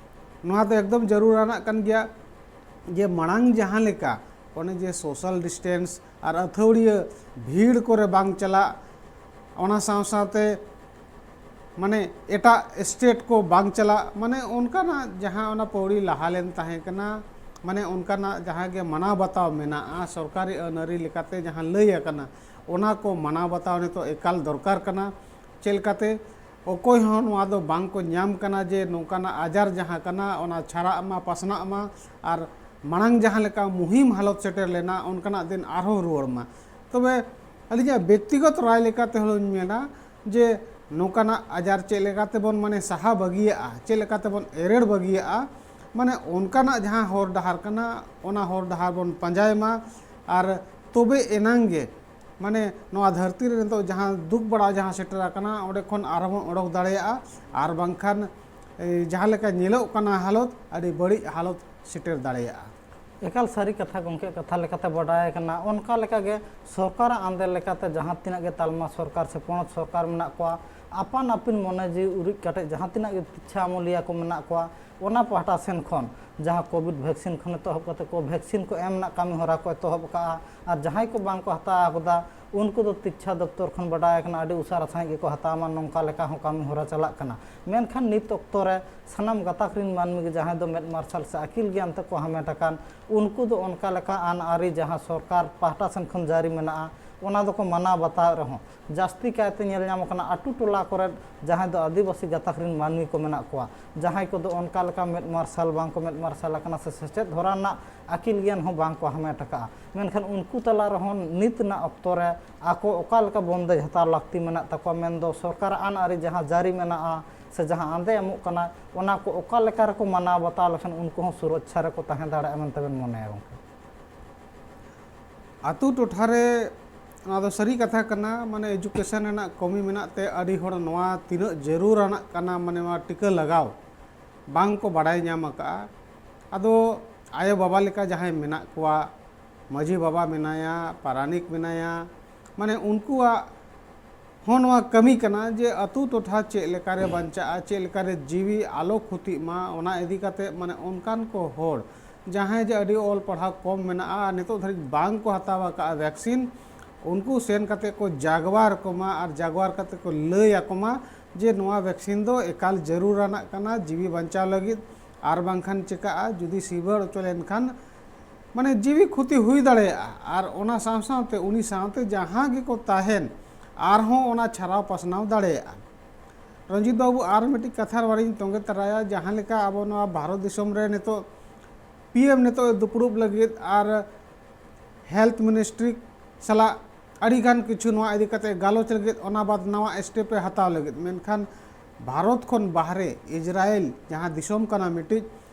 ᱱᱚᱣᱟ ᱫᱚ ᱮᱠᱫᱚᱢ ᱡᱟᱹᱨᱩᱲᱟᱱᱟᱜ ᱠᱟᱱ ᱜᱮᱭᱟ, ᱡᱮ ᱢᱟᱲᱟᱝ ᱡᱟᱦᱟᱸ ᱞᱮᱠᱟ ᱚᱱᱮ ᱡᱮ ᱥᱳᱥᱟᱞ ᱰᱤᱥᱴᱮᱱᱥ ᱟᱨ ᱟᱹᱛᱷᱟᱹᱣᱲᱤᱭᱟᱹ ᱵᱷᱤᱲ ᱠᱚᱨᱮ ᱵᱟᱝ ᱪᱟᱞᱟᱜ, ᱚᱱᱟ ᱥᱟᱶ ᱥᱟᱶᱛᱮ ᱢᱟᱱᱮ ᱮᱴᱟᱜ ᱥᱴᱮᱴ ᱠᱚ ᱵᱟᱝ ᱪᱟᱞᱟᱜ, ᱢᱟᱱᱮ ᱚᱱᱠᱟᱱᱟᱜ ᱡᱟᱦᱟᱸ ᱚᱱᱟ ᱯᱟᱹᱣᱲᱤ ᱞᱟᱦᱟ ᱞᱮᱱ ᱛᱟᱦᱮᱸ ᱠᱟᱱᱟ, ᱢᱟᱱᱮ ᱚᱱᱠᱟᱱᱟᱜ ᱡᱟᱦᱟᱸ ᱜᱮ ᱢᱟᱱᱟᱣ ᱵᱟᱛᱟᱣ ᱢᱮᱱᱟᱜᱼᱟ, ᱥᱚᱨᱠᱟᱨᱤ ᱟᱹᱱ ᱟᱹᱨᱤ ᱞᱮᱠᱟᱛᱮ ᱡᱟᱦᱟᱸ ᱞᱟᱹᱭ ᱟᱠᱟᱱᱟ, ᱚᱱᱟ ᱠᱚ ᱢᱟᱱᱟᱣ ᱵᱟᱛᱟᱣ ᱱᱤᱛᱚᱜ ᱮᱠᱟᱞ ᱫᱚᱨᱠᱟᱨ ᱠᱟᱱᱟ᱾ ᱪᱮᱫ ᱞᱮᱠᱟᱛᱮ ᱚᱠᱚᱭ ᱦᱚᱸ ᱱᱚᱣᱟ ᱫᱚ ᱵᱟᱝ ᱠᱚ ᱧᱟᱢ ᱠᱟᱱᱟ ᱡᱮ ᱱᱚᱝᱠᱟᱱᱟᱜ ᱟᱡᱟᱨ ᱡᱟᱦᱟᱸ ᱠᱟᱱᱟ, ᱚᱱᱟ ᱪᱷᱟᱨᱟᱜ ᱢᱟ, ᱯᱟᱥᱱᱟᱜ ᱢᱟ, ᱟᱨ ᱢᱟᱲᱟᱝ ᱡᱟᱦᱟᱸ ᱞᱮᱠᱟ ᱢᱩᱦᱤᱢ ᱦᱟᱞᱚᱛ ᱥᱮᱴᱮᱨ ᱞᱮᱱᱟ, ᱚᱱᱠᱟᱱᱟᱜ ᱫᱤᱱ ᱟᱨᱦᱚᱸ ᱨᱩᱣᱟᱹᱲ ᱢᱟ᱾ ᱛᱚᱵᱮ ᱟᱹᱞᱤᱧᱟᱜ ᱵᱮᱠᱛᱤᱜᱚᱛ ᱨᱟᱭ ᱞᱮᱠᱟᱛᱮ ᱦᱚᱸᱞᱤᱧ ᱢᱮᱱᱟ ᱡᱮ ᱱᱚᱝᱠᱟᱱᱟᱜ ᱟᱡᱟᱨ ᱪᱮᱫ ᱞᱮᱠᱟ ᱛᱮᱵᱚᱱ ᱢᱟᱱᱮ ᱥᱟᱦᱟ ᱵᱟᱹᱜᱤᱭᱟᱜᱼᱟ, ᱪᱮᱫ ᱞᱮᱠᱟ ᱛᱮᱵᱚᱱ ᱮᱨᱮᱲ ᱵᱟᱹᱜᱤᱭᱟᱜᱼᱟ, ᱢᱟᱱᱮ ᱚᱱᱠᱟᱱᱟᱜ ᱡᱟᱦᱟᱸ ᱦᱚᱨ ᱰᱟᱦᱟᱨ ᱠᱟᱱᱟ, ᱚᱱᱟ ᱦᱚᱨ ᱰᱟᱦᱟᱨ ᱵᱚᱱ ᱯᱟᱸᱡᱟᱭ ᱢᱟ᱾ ᱟᱨ ᱛᱚᱵᱮ ᱮᱱᱟᱝ ᱜᱮ ᱢᱟᱱᱮ ᱱᱚᱣᱟ ᱫᱷᱟᱹᱨᱛᱤ ᱨᱮ ᱱᱤᱛᱚᱜ ᱡᱟᱦᱟᱸ ᱫᱩᱠ ᱵᱟᱲᱟ ᱡᱟᱦᱟᱸ ᱥᱮᱴᱮᱨ ᱟᱠᱟᱱᱟ, ᱚᱸᱰᱮ ᱠᱷᱚᱱ ᱟᱨᱦᱚᱸ ᱵᱚᱱ ᱚᱰᱚᱠ ᱫᱟᱲᱮᱭᱟᱜᱼᱟ᱾ ᱟᱨ ᱵᱟᱝᱠᱷᱟᱱ ᱮ, ᱡᱟᱦᱟᱸ ᱞᱮᱠᱟ ᱧᱮᱞᱚᱜ ᱠᱟᱱᱟ ᱦᱟᱞᱚᱛ, ᱟᱹᱰᱤ ᱵᱟᱹᱲᱤᱡ ᱦᱟᱞᱚᱛ ᱥᱮᱴᱮᱨ ᱫᱟᱲᱮᱭᱟᱜᱼᱟ᱾ ᱮᱠᱟᱞ ᱥᱟᱹᱨᱤ ᱠᱟᱛᱷᱟ ᱜᱚᱢᱠᱮ, ᱠᱟᱛᱷᱟ ᱞᱮᱠᱟᱛᱮ ᱵᱟᱰᱟᱭ ᱠᱟᱱᱟ᱾ ᱚᱱᱠᱟ ᱞᱮᱠᱟᱜᱮ ᱥᱚᱨᱠᱟᱨᱟᱜ ᱟᱸᱫᱮ ᱞᱮᱠᱟᱛᱮ ᱡᱟᱦᱟᱸ ᱛᱤᱱᱟᱹᱜ ᱜᱮ ᱛᱟᱞᱢᱟ ᱥᱚᱨᱠᱟᱨ ᱥᱮ ᱯᱚᱱᱚᱛ ᱥᱚᱨᱠᱟᱨ ᱢᱮᱱᱟᱜ ᱠᱚᱣᱟ, ᱟᱯᱟᱱ ᱟᱹᱯᱤᱱ ᱢᱚᱱᱮ ᱡᱤᱣᱤ ᱩᱨᱤᱡ ᱠᱟᱛᱮ ᱡᱟᱦᱟᱸ ᱛᱤᱱᱟᱹᱜ ᱜᱮ ᱛᱤᱪᱷᱟ ᱟᱹᱢᱟᱹᱞᱤᱭᱟᱹ ᱠᱚ ᱢᱮᱱᱟᱜ ᱠᱚᱣᱟ, ᱚᱱᱟ ᱯᱟᱦᱴᱟ ᱥᱮᱱ ᱠᱷᱚᱱ ᱡᱟᱦᱟᱸ ᱠᱳᱵᱷᱤᱰ ᱵᱷᱮᱠᱥᱤᱱ ᱠᱷᱚᱱ ᱮᱛᱚᱦᱚᱵ ᱠᱟᱛᱮ ᱠᱳᱵᱷᱮᱠᱥᱤᱱ ᱠᱚ ᱮᱢ ᱨᱮᱱᱟᱜ ᱠᱟᱹᱢᱤ ᱦᱚᱨᱟ ᱠᱚ ᱮᱛᱚᱦᱚᱵ ᱟᱠᱟᱫᱼᱟ, ᱟᱨ ᱡᱟᱦᱟᱸᱭ ᱠᱚ ᱵᱟᱝ ᱠᱚ ᱦᱟᱛᱟᱣ ᱟᱠᱟᱫᱟ, ᱩᱱᱠᱩ ᱫᱚ ᱛᱤᱠᱪᱷᱟ ᱫᱚᱯᱛᱚᱨ ᱠᱷᱚᱱ ᱵᱟᱰᱟᱭ ᱟᱠᱟᱱᱟ ᱟᱹᱰᱤ ᱩᱥᱟᱹᱨᱟ ᱥᱟᱺᱦᱤᱡ ᱜᱮᱠᱚ ᱦᱟᱛᱟᱣ ᱢᱟ, ᱱᱚᱝᱠᱟ ᱞᱮᱠᱟ ᱦᱚᱸ ᱠᱟᱹᱢᱤ ᱦᱚᱨᱟ ᱪᱟᱞᱟᱜ ᱠᱟᱱᱟ᱾ ᱢᱮᱱᱠᱷᱟᱱ ᱱᱤᱛ ᱚᱠᱛᱚ ᱨᱮ ᱥᱟᱱᱟᱢ ᱜᱟᱛᱟᱠ ᱨᱤᱱ ᱢᱟᱹᱱᱢᱤ ᱜᱮ ᱡᱟᱦᱟᱸᱭ ᱫᱚ ᱢᱮᱫ ᱢᱟᱨᱥᱟᱞ ᱥᱮ ᱟᱹᱠᱤᱞ ᱜᱮᱭᱟᱱ ᱛᱮᱠᱚ ᱦᱟᱢᱮᱴ ᱟᱠᱟᱱ, ᱩᱱᱠᱩ ᱫᱚ ᱚᱱᱠᱟ ᱞᱮᱠᱟ ᱟᱹᱱ ᱟᱹᱨᱤ ᱡᱟᱦᱟᱸ ᱥᱚᱨᱠᱟᱨ ᱯᱟᱦᱴᱟ ᱥᱮᱱ ᱠᱷᱚᱱ ᱡᱟᱹᱨᱤ ᱢᱮᱱᱟᱜᱼᱟ, ᱚᱱᱟ ᱫᱚᱠᱚ ᱢᱟᱱᱟᱣ ᱵᱟᱛᱟᱣᱮᱫ ᱨᱮᱦᱚᱸ, ᱡᱟᱹᱥᱛᱤ ᱠᱟᱭᱛᱮ ᱧᱮᱞ ᱧᱟᱢ ᱟᱠᱟᱱᱟ ᱟᱹᱛᱩ ᱴᱚᱞᱟ ᱠᱚᱨᱮ ᱡᱟᱦᱟᱸᱭ ᱫᱚ ᱟᱹᱫᱤᱵᱟᱹᱥᱤ ᱜᱟᱛᱟᱠ ᱨᱤᱱ ᱢᱟᱹᱱᱢᱤ ᱠᱚ ᱢᱮᱱᱟᱜ ᱠᱚᱣᱟ, ᱡᱟᱦᱟᱸᱭ ᱠᱚᱫᱚ ᱚᱱᱠᱟ ᱞᱮᱠᱟ ᱢᱮᱫ ᱢᱟᱨᱥᱟᱞ ᱵᱟᱝ ᱠᱚ ᱢᱮᱫ ᱢᱟᱨᱥᱟᱞ ᱟᱠᱟᱱᱟ ᱥᱮ ᱥᱮᱪᱮᱫ ᱦᱚᱨᱟ ᱨᱮᱱᱟᱜ ᱟᱹᱠᱤᱞ ᱜᱮᱭᱟᱱ ᱦᱚᱸ ᱵᱟᱝ ᱠᱚ ᱦᱟᱢᱮᱴ ᱟᱠᱟᱫᱼᱟ, ᱢᱮᱱᱠᱷᱟᱱ ᱩᱱᱠᱩ ᱛᱟᱞᱟ ᱨᱮᱦᱚᱸ ᱱᱤᱛ ᱨᱮᱱᱟᱜ ᱚᱠᱛᱚ ᱨᱮ ᱟᱠᱚ ᱚᱠᱟ ᱞᱮᱠᱟ ᱵᱚᱱᱫᱮᱡᱽ ᱦᱟᱛᱟᱣ ᱞᱟᱹᱠᱛᱤ ᱢᱮᱱᱟᱜ ᱛᱟᱠᱚᱣᱟ, ᱢᱮᱱᱫᱚ ᱥᱚᱨᱠᱟᱨᱟᱜ ᱟᱹᱱ ᱟᱹᱨᱤ ᱡᱟᱦᱟᱸ ᱡᱟᱹᱨᱤ ᱢᱮᱱᱟᱜᱼᱟ ᱥᱮ ᱡᱟᱦᱟᱸ ᱟᱸᱫᱮ ᱮᱢᱚᱜ ᱠᱟᱱᱟ, ᱚᱱᱟ ᱠᱚ ᱚᱠᱟ ᱞᱮᱠᱟ ᱨᱮᱠᱚ ᱢᱟᱱᱟᱣ ᱵᱟᱛᱟᱣ ᱞᱮᱠᱷᱟᱱ ᱩᱱᱠᱩ ᱦᱚᱸ ᱥᱩᱨᱚᱠᱪᱷᱟ ᱨᱮᱠᱚ ᱛᱟᱦᱮᱸ ᱫᱟᱲᱮᱭᱟᱜᱼᱟ ᱢᱮᱱᱛᱮ ᱵᱮᱱ ᱢᱚᱱᱮᱭᱟ ᱜᱚᱢᱠᱮ? ᱟᱹᱛᱩ ᱴᱚᱴᱷᱟ ᱨᱮ ᱚᱱᱟ ᱫᱚ ᱥᱟᱹᱨᱤ ᱠᱟᱛᱷᱟ ᱠᱟᱱᱟ, ᱢᱟᱱᱮ education ᱨᱮᱱᱟᱜ ᱠᱚᱢᱤ ᱢᱮᱱᱟᱜ ᱛᱮ ᱟᱹᱰᱤ ᱦᱚᱲ ᱱᱚᱣᱟ ᱛᱤᱱᱟᱹᱜ ᱡᱟᱹᱨᱩᱲᱟᱱᱟᱜ ᱠᱟᱱᱟ, ᱢᱟᱱᱮ ᱱᱚᱣᱟ ᱴᱤᱠᱟᱹ ᱞᱟᱜᱟᱣ ᱵᱟᱝ ᱠᱚ ᱵᱟᱲᱟᱭ ᱧᱟᱢ ᱟᱠᱟᱫᱼᱟ᱾ ᱟᱫᱚ ᱟᱭᱳ ᱵᱟᱵᱟ ᱞᱮᱠᱟ ᱡᱟᱦᱟᱸᱭ ᱢᱮᱱᱟᱜ ᱠᱚᱣᱟ, ᱢᱟᱹᱡᱷᱤ ᱵᱟᱵᱟ ᱢᱮᱱᱟᱭᱟ, ᱯᱟᱨᱟᱱᱤᱠ ᱢᱮᱱᱟᱭᱟ, ᱢᱟᱱᱮ ᱩᱱᱠᱩᱣᱟᱜ ᱦᱚᱸ ᱱᱚᱣᱟ ᱠᱟᱹᱢᱤ ᱠᱟᱱᱟ ᱡᱮ ᱟᱹᱛᱩ ᱴᱚᱴᱷᱟ ᱪᱮᱫ ᱞᱮᱠᱟᱨᱮ ᱵᱟᱧᱪᱟᱜᱼᱟ, ᱪᱮᱫ ᱞᱮᱠᱟᱨᱮ ᱡᱤᱣᱤ ᱟᱞᱚ ᱠᱷᱚᱛᱤᱜ ᱢᱟ, ᱚᱱᱟ ᱤᱫᱤ ᱠᱟᱛᱮ ᱢᱟᱱᱮ ᱚᱱᱠᱟᱱ ᱠᱚ ᱦᱚᱲ ᱡᱟᱦᱟᱸᱭ ᱡᱮ ᱟᱹᱰᱤ ᱚᱞ ᱯᱟᱲᱦᱟᱣ ᱠᱚᱢ ᱢᱮᱱᱟᱜᱼᱟ ᱟᱨ ᱱᱤᱛᱚᱜ ᱫᱷᱟᱹᱨᱤᱡ ᱵᱟᱝ ᱠᱚ ᱦᱟᱛᱟᱣ ᱟᱠᱟᱫᱼᱟ ᱵᱷᱮᱠᱥᱤᱱ, ᱩᱱᱠᱩ ᱥᱮᱱ ᱠᱟᱛᱮ ᱠᱚ ᱡᱟᱜᱣᱟᱨ ᱠᱚᱢᱟ ᱟᱨ ᱡᱟᱜᱣᱟᱨ ᱠᱟᱛᱮ ᱠᱚ ᱞᱟᱹᱭ ᱟᱠᱚ ᱢᱟ ᱡᱮ ᱱᱚᱣᱟ ᱵᱷᱮᱠᱥᱤᱱ ᱫᱚ ᱮᱠᱟᱞ ᱡᱟᱹᱨᱩᱲᱟᱱᱟᱜ ᱠᱟᱱᱟ ᱡᱤᱣᱤ ᱵᱟᱧᱪᱟᱣ ᱞᱟᱹᱜᱤᱫ, ᱟᱨ ᱵᱟᱝᱠᱷᱟᱱ ᱪᱤᱠᱟᱹᱜᱼᱟ ᱡᱩᱫᱤ ᱥᱤᱵᱟᱹᱲ ᱦᱚᱪᱚ ᱞᱮᱱᱠᱷᱟᱱ ᱢᱟᱱᱮ ᱡᱤᱣᱤ ᱠᱷᱚᱛᱤ ᱦᱩᱭ ᱫᱟᱲᱮᱭᱟᱜᱼᱟ, ᱟᱨ ᱚᱱᱟ ᱥᱟᱶ ᱥᱟᱶᱛᱮ ᱩᱱᱤ ᱥᱟᱶᱛᱮ ᱡᱟᱦᱟᱸ ᱜᱮᱠᱚ ᱛᱟᱦᱮᱱ ᱟᱨᱦᱚᱸ ᱚᱱᱟ ᱪᱷᱟᱨᱟᱣ ᱯᱟᱥᱱᱟᱣ ᱫᱟᱲᱮᱭᱟᱜᱼᱟ᱾ ᱨᱚᱧᱡᱤᱛ ᱵᱟᱹᱵᱩ, ᱟᱨ ᱢᱤᱫᱴᱤᱡ ᱠᱟᱛᱷᱟ ᱱᱚᱣᱟᱨᱤᱧ ᱛᱚᱸᱜᱮ ᱛᱟᱨᱟᱭᱟ, ᱡᱟᱦᱟᱸ ᱞᱮᱠᱟ ᱟᱵᱚ ᱱᱚᱣᱟ ᱵᱷᱟᱨᱚᱛ ᱫᱤᱥᱚᱢ ᱨᱮ ᱱᱤᱛᱚᱜ ᱯᱤ ᱮᱢ ᱱᱤᱛᱚᱜ ᱫᱩᱯᱲᱩᱵ ᱞᱟᱹᱜᱤᱫ ᱟᱨ health ministry ᱥᱟᱞᱟᱜ ᱟᱹᱰᱤᱜᱟᱱ ᱠᱤᱪᱷᱩ ᱱᱚᱣᱟ ᱤᱫᱤ ᱠᱟᱛᱮ ᱜᱟᱞᱚᱪ ᱞᱟᱹᱜᱤᱫ, ᱚᱱᱟ ᱵᱟᱫ ᱱᱟᱣᱟ step ᱮ ᱦᱟᱛᱟᱣ ᱞᱟᱹᱜᱤᱫ, ᱢᱮᱱᱠᱷᱟᱱ ᱵᱷᱟᱨᱚᱛ ᱠᱷᱚᱱ ᱵᱟᱦᱨᱮ ᱤᱡᱽᱨᱟᱭᱮᱞ ᱡᱟᱦᱟᱸ ᱫᱤᱥᱚᱢ ᱠᱟᱱᱟ ᱢᱤᱫᱴᱤᱡ,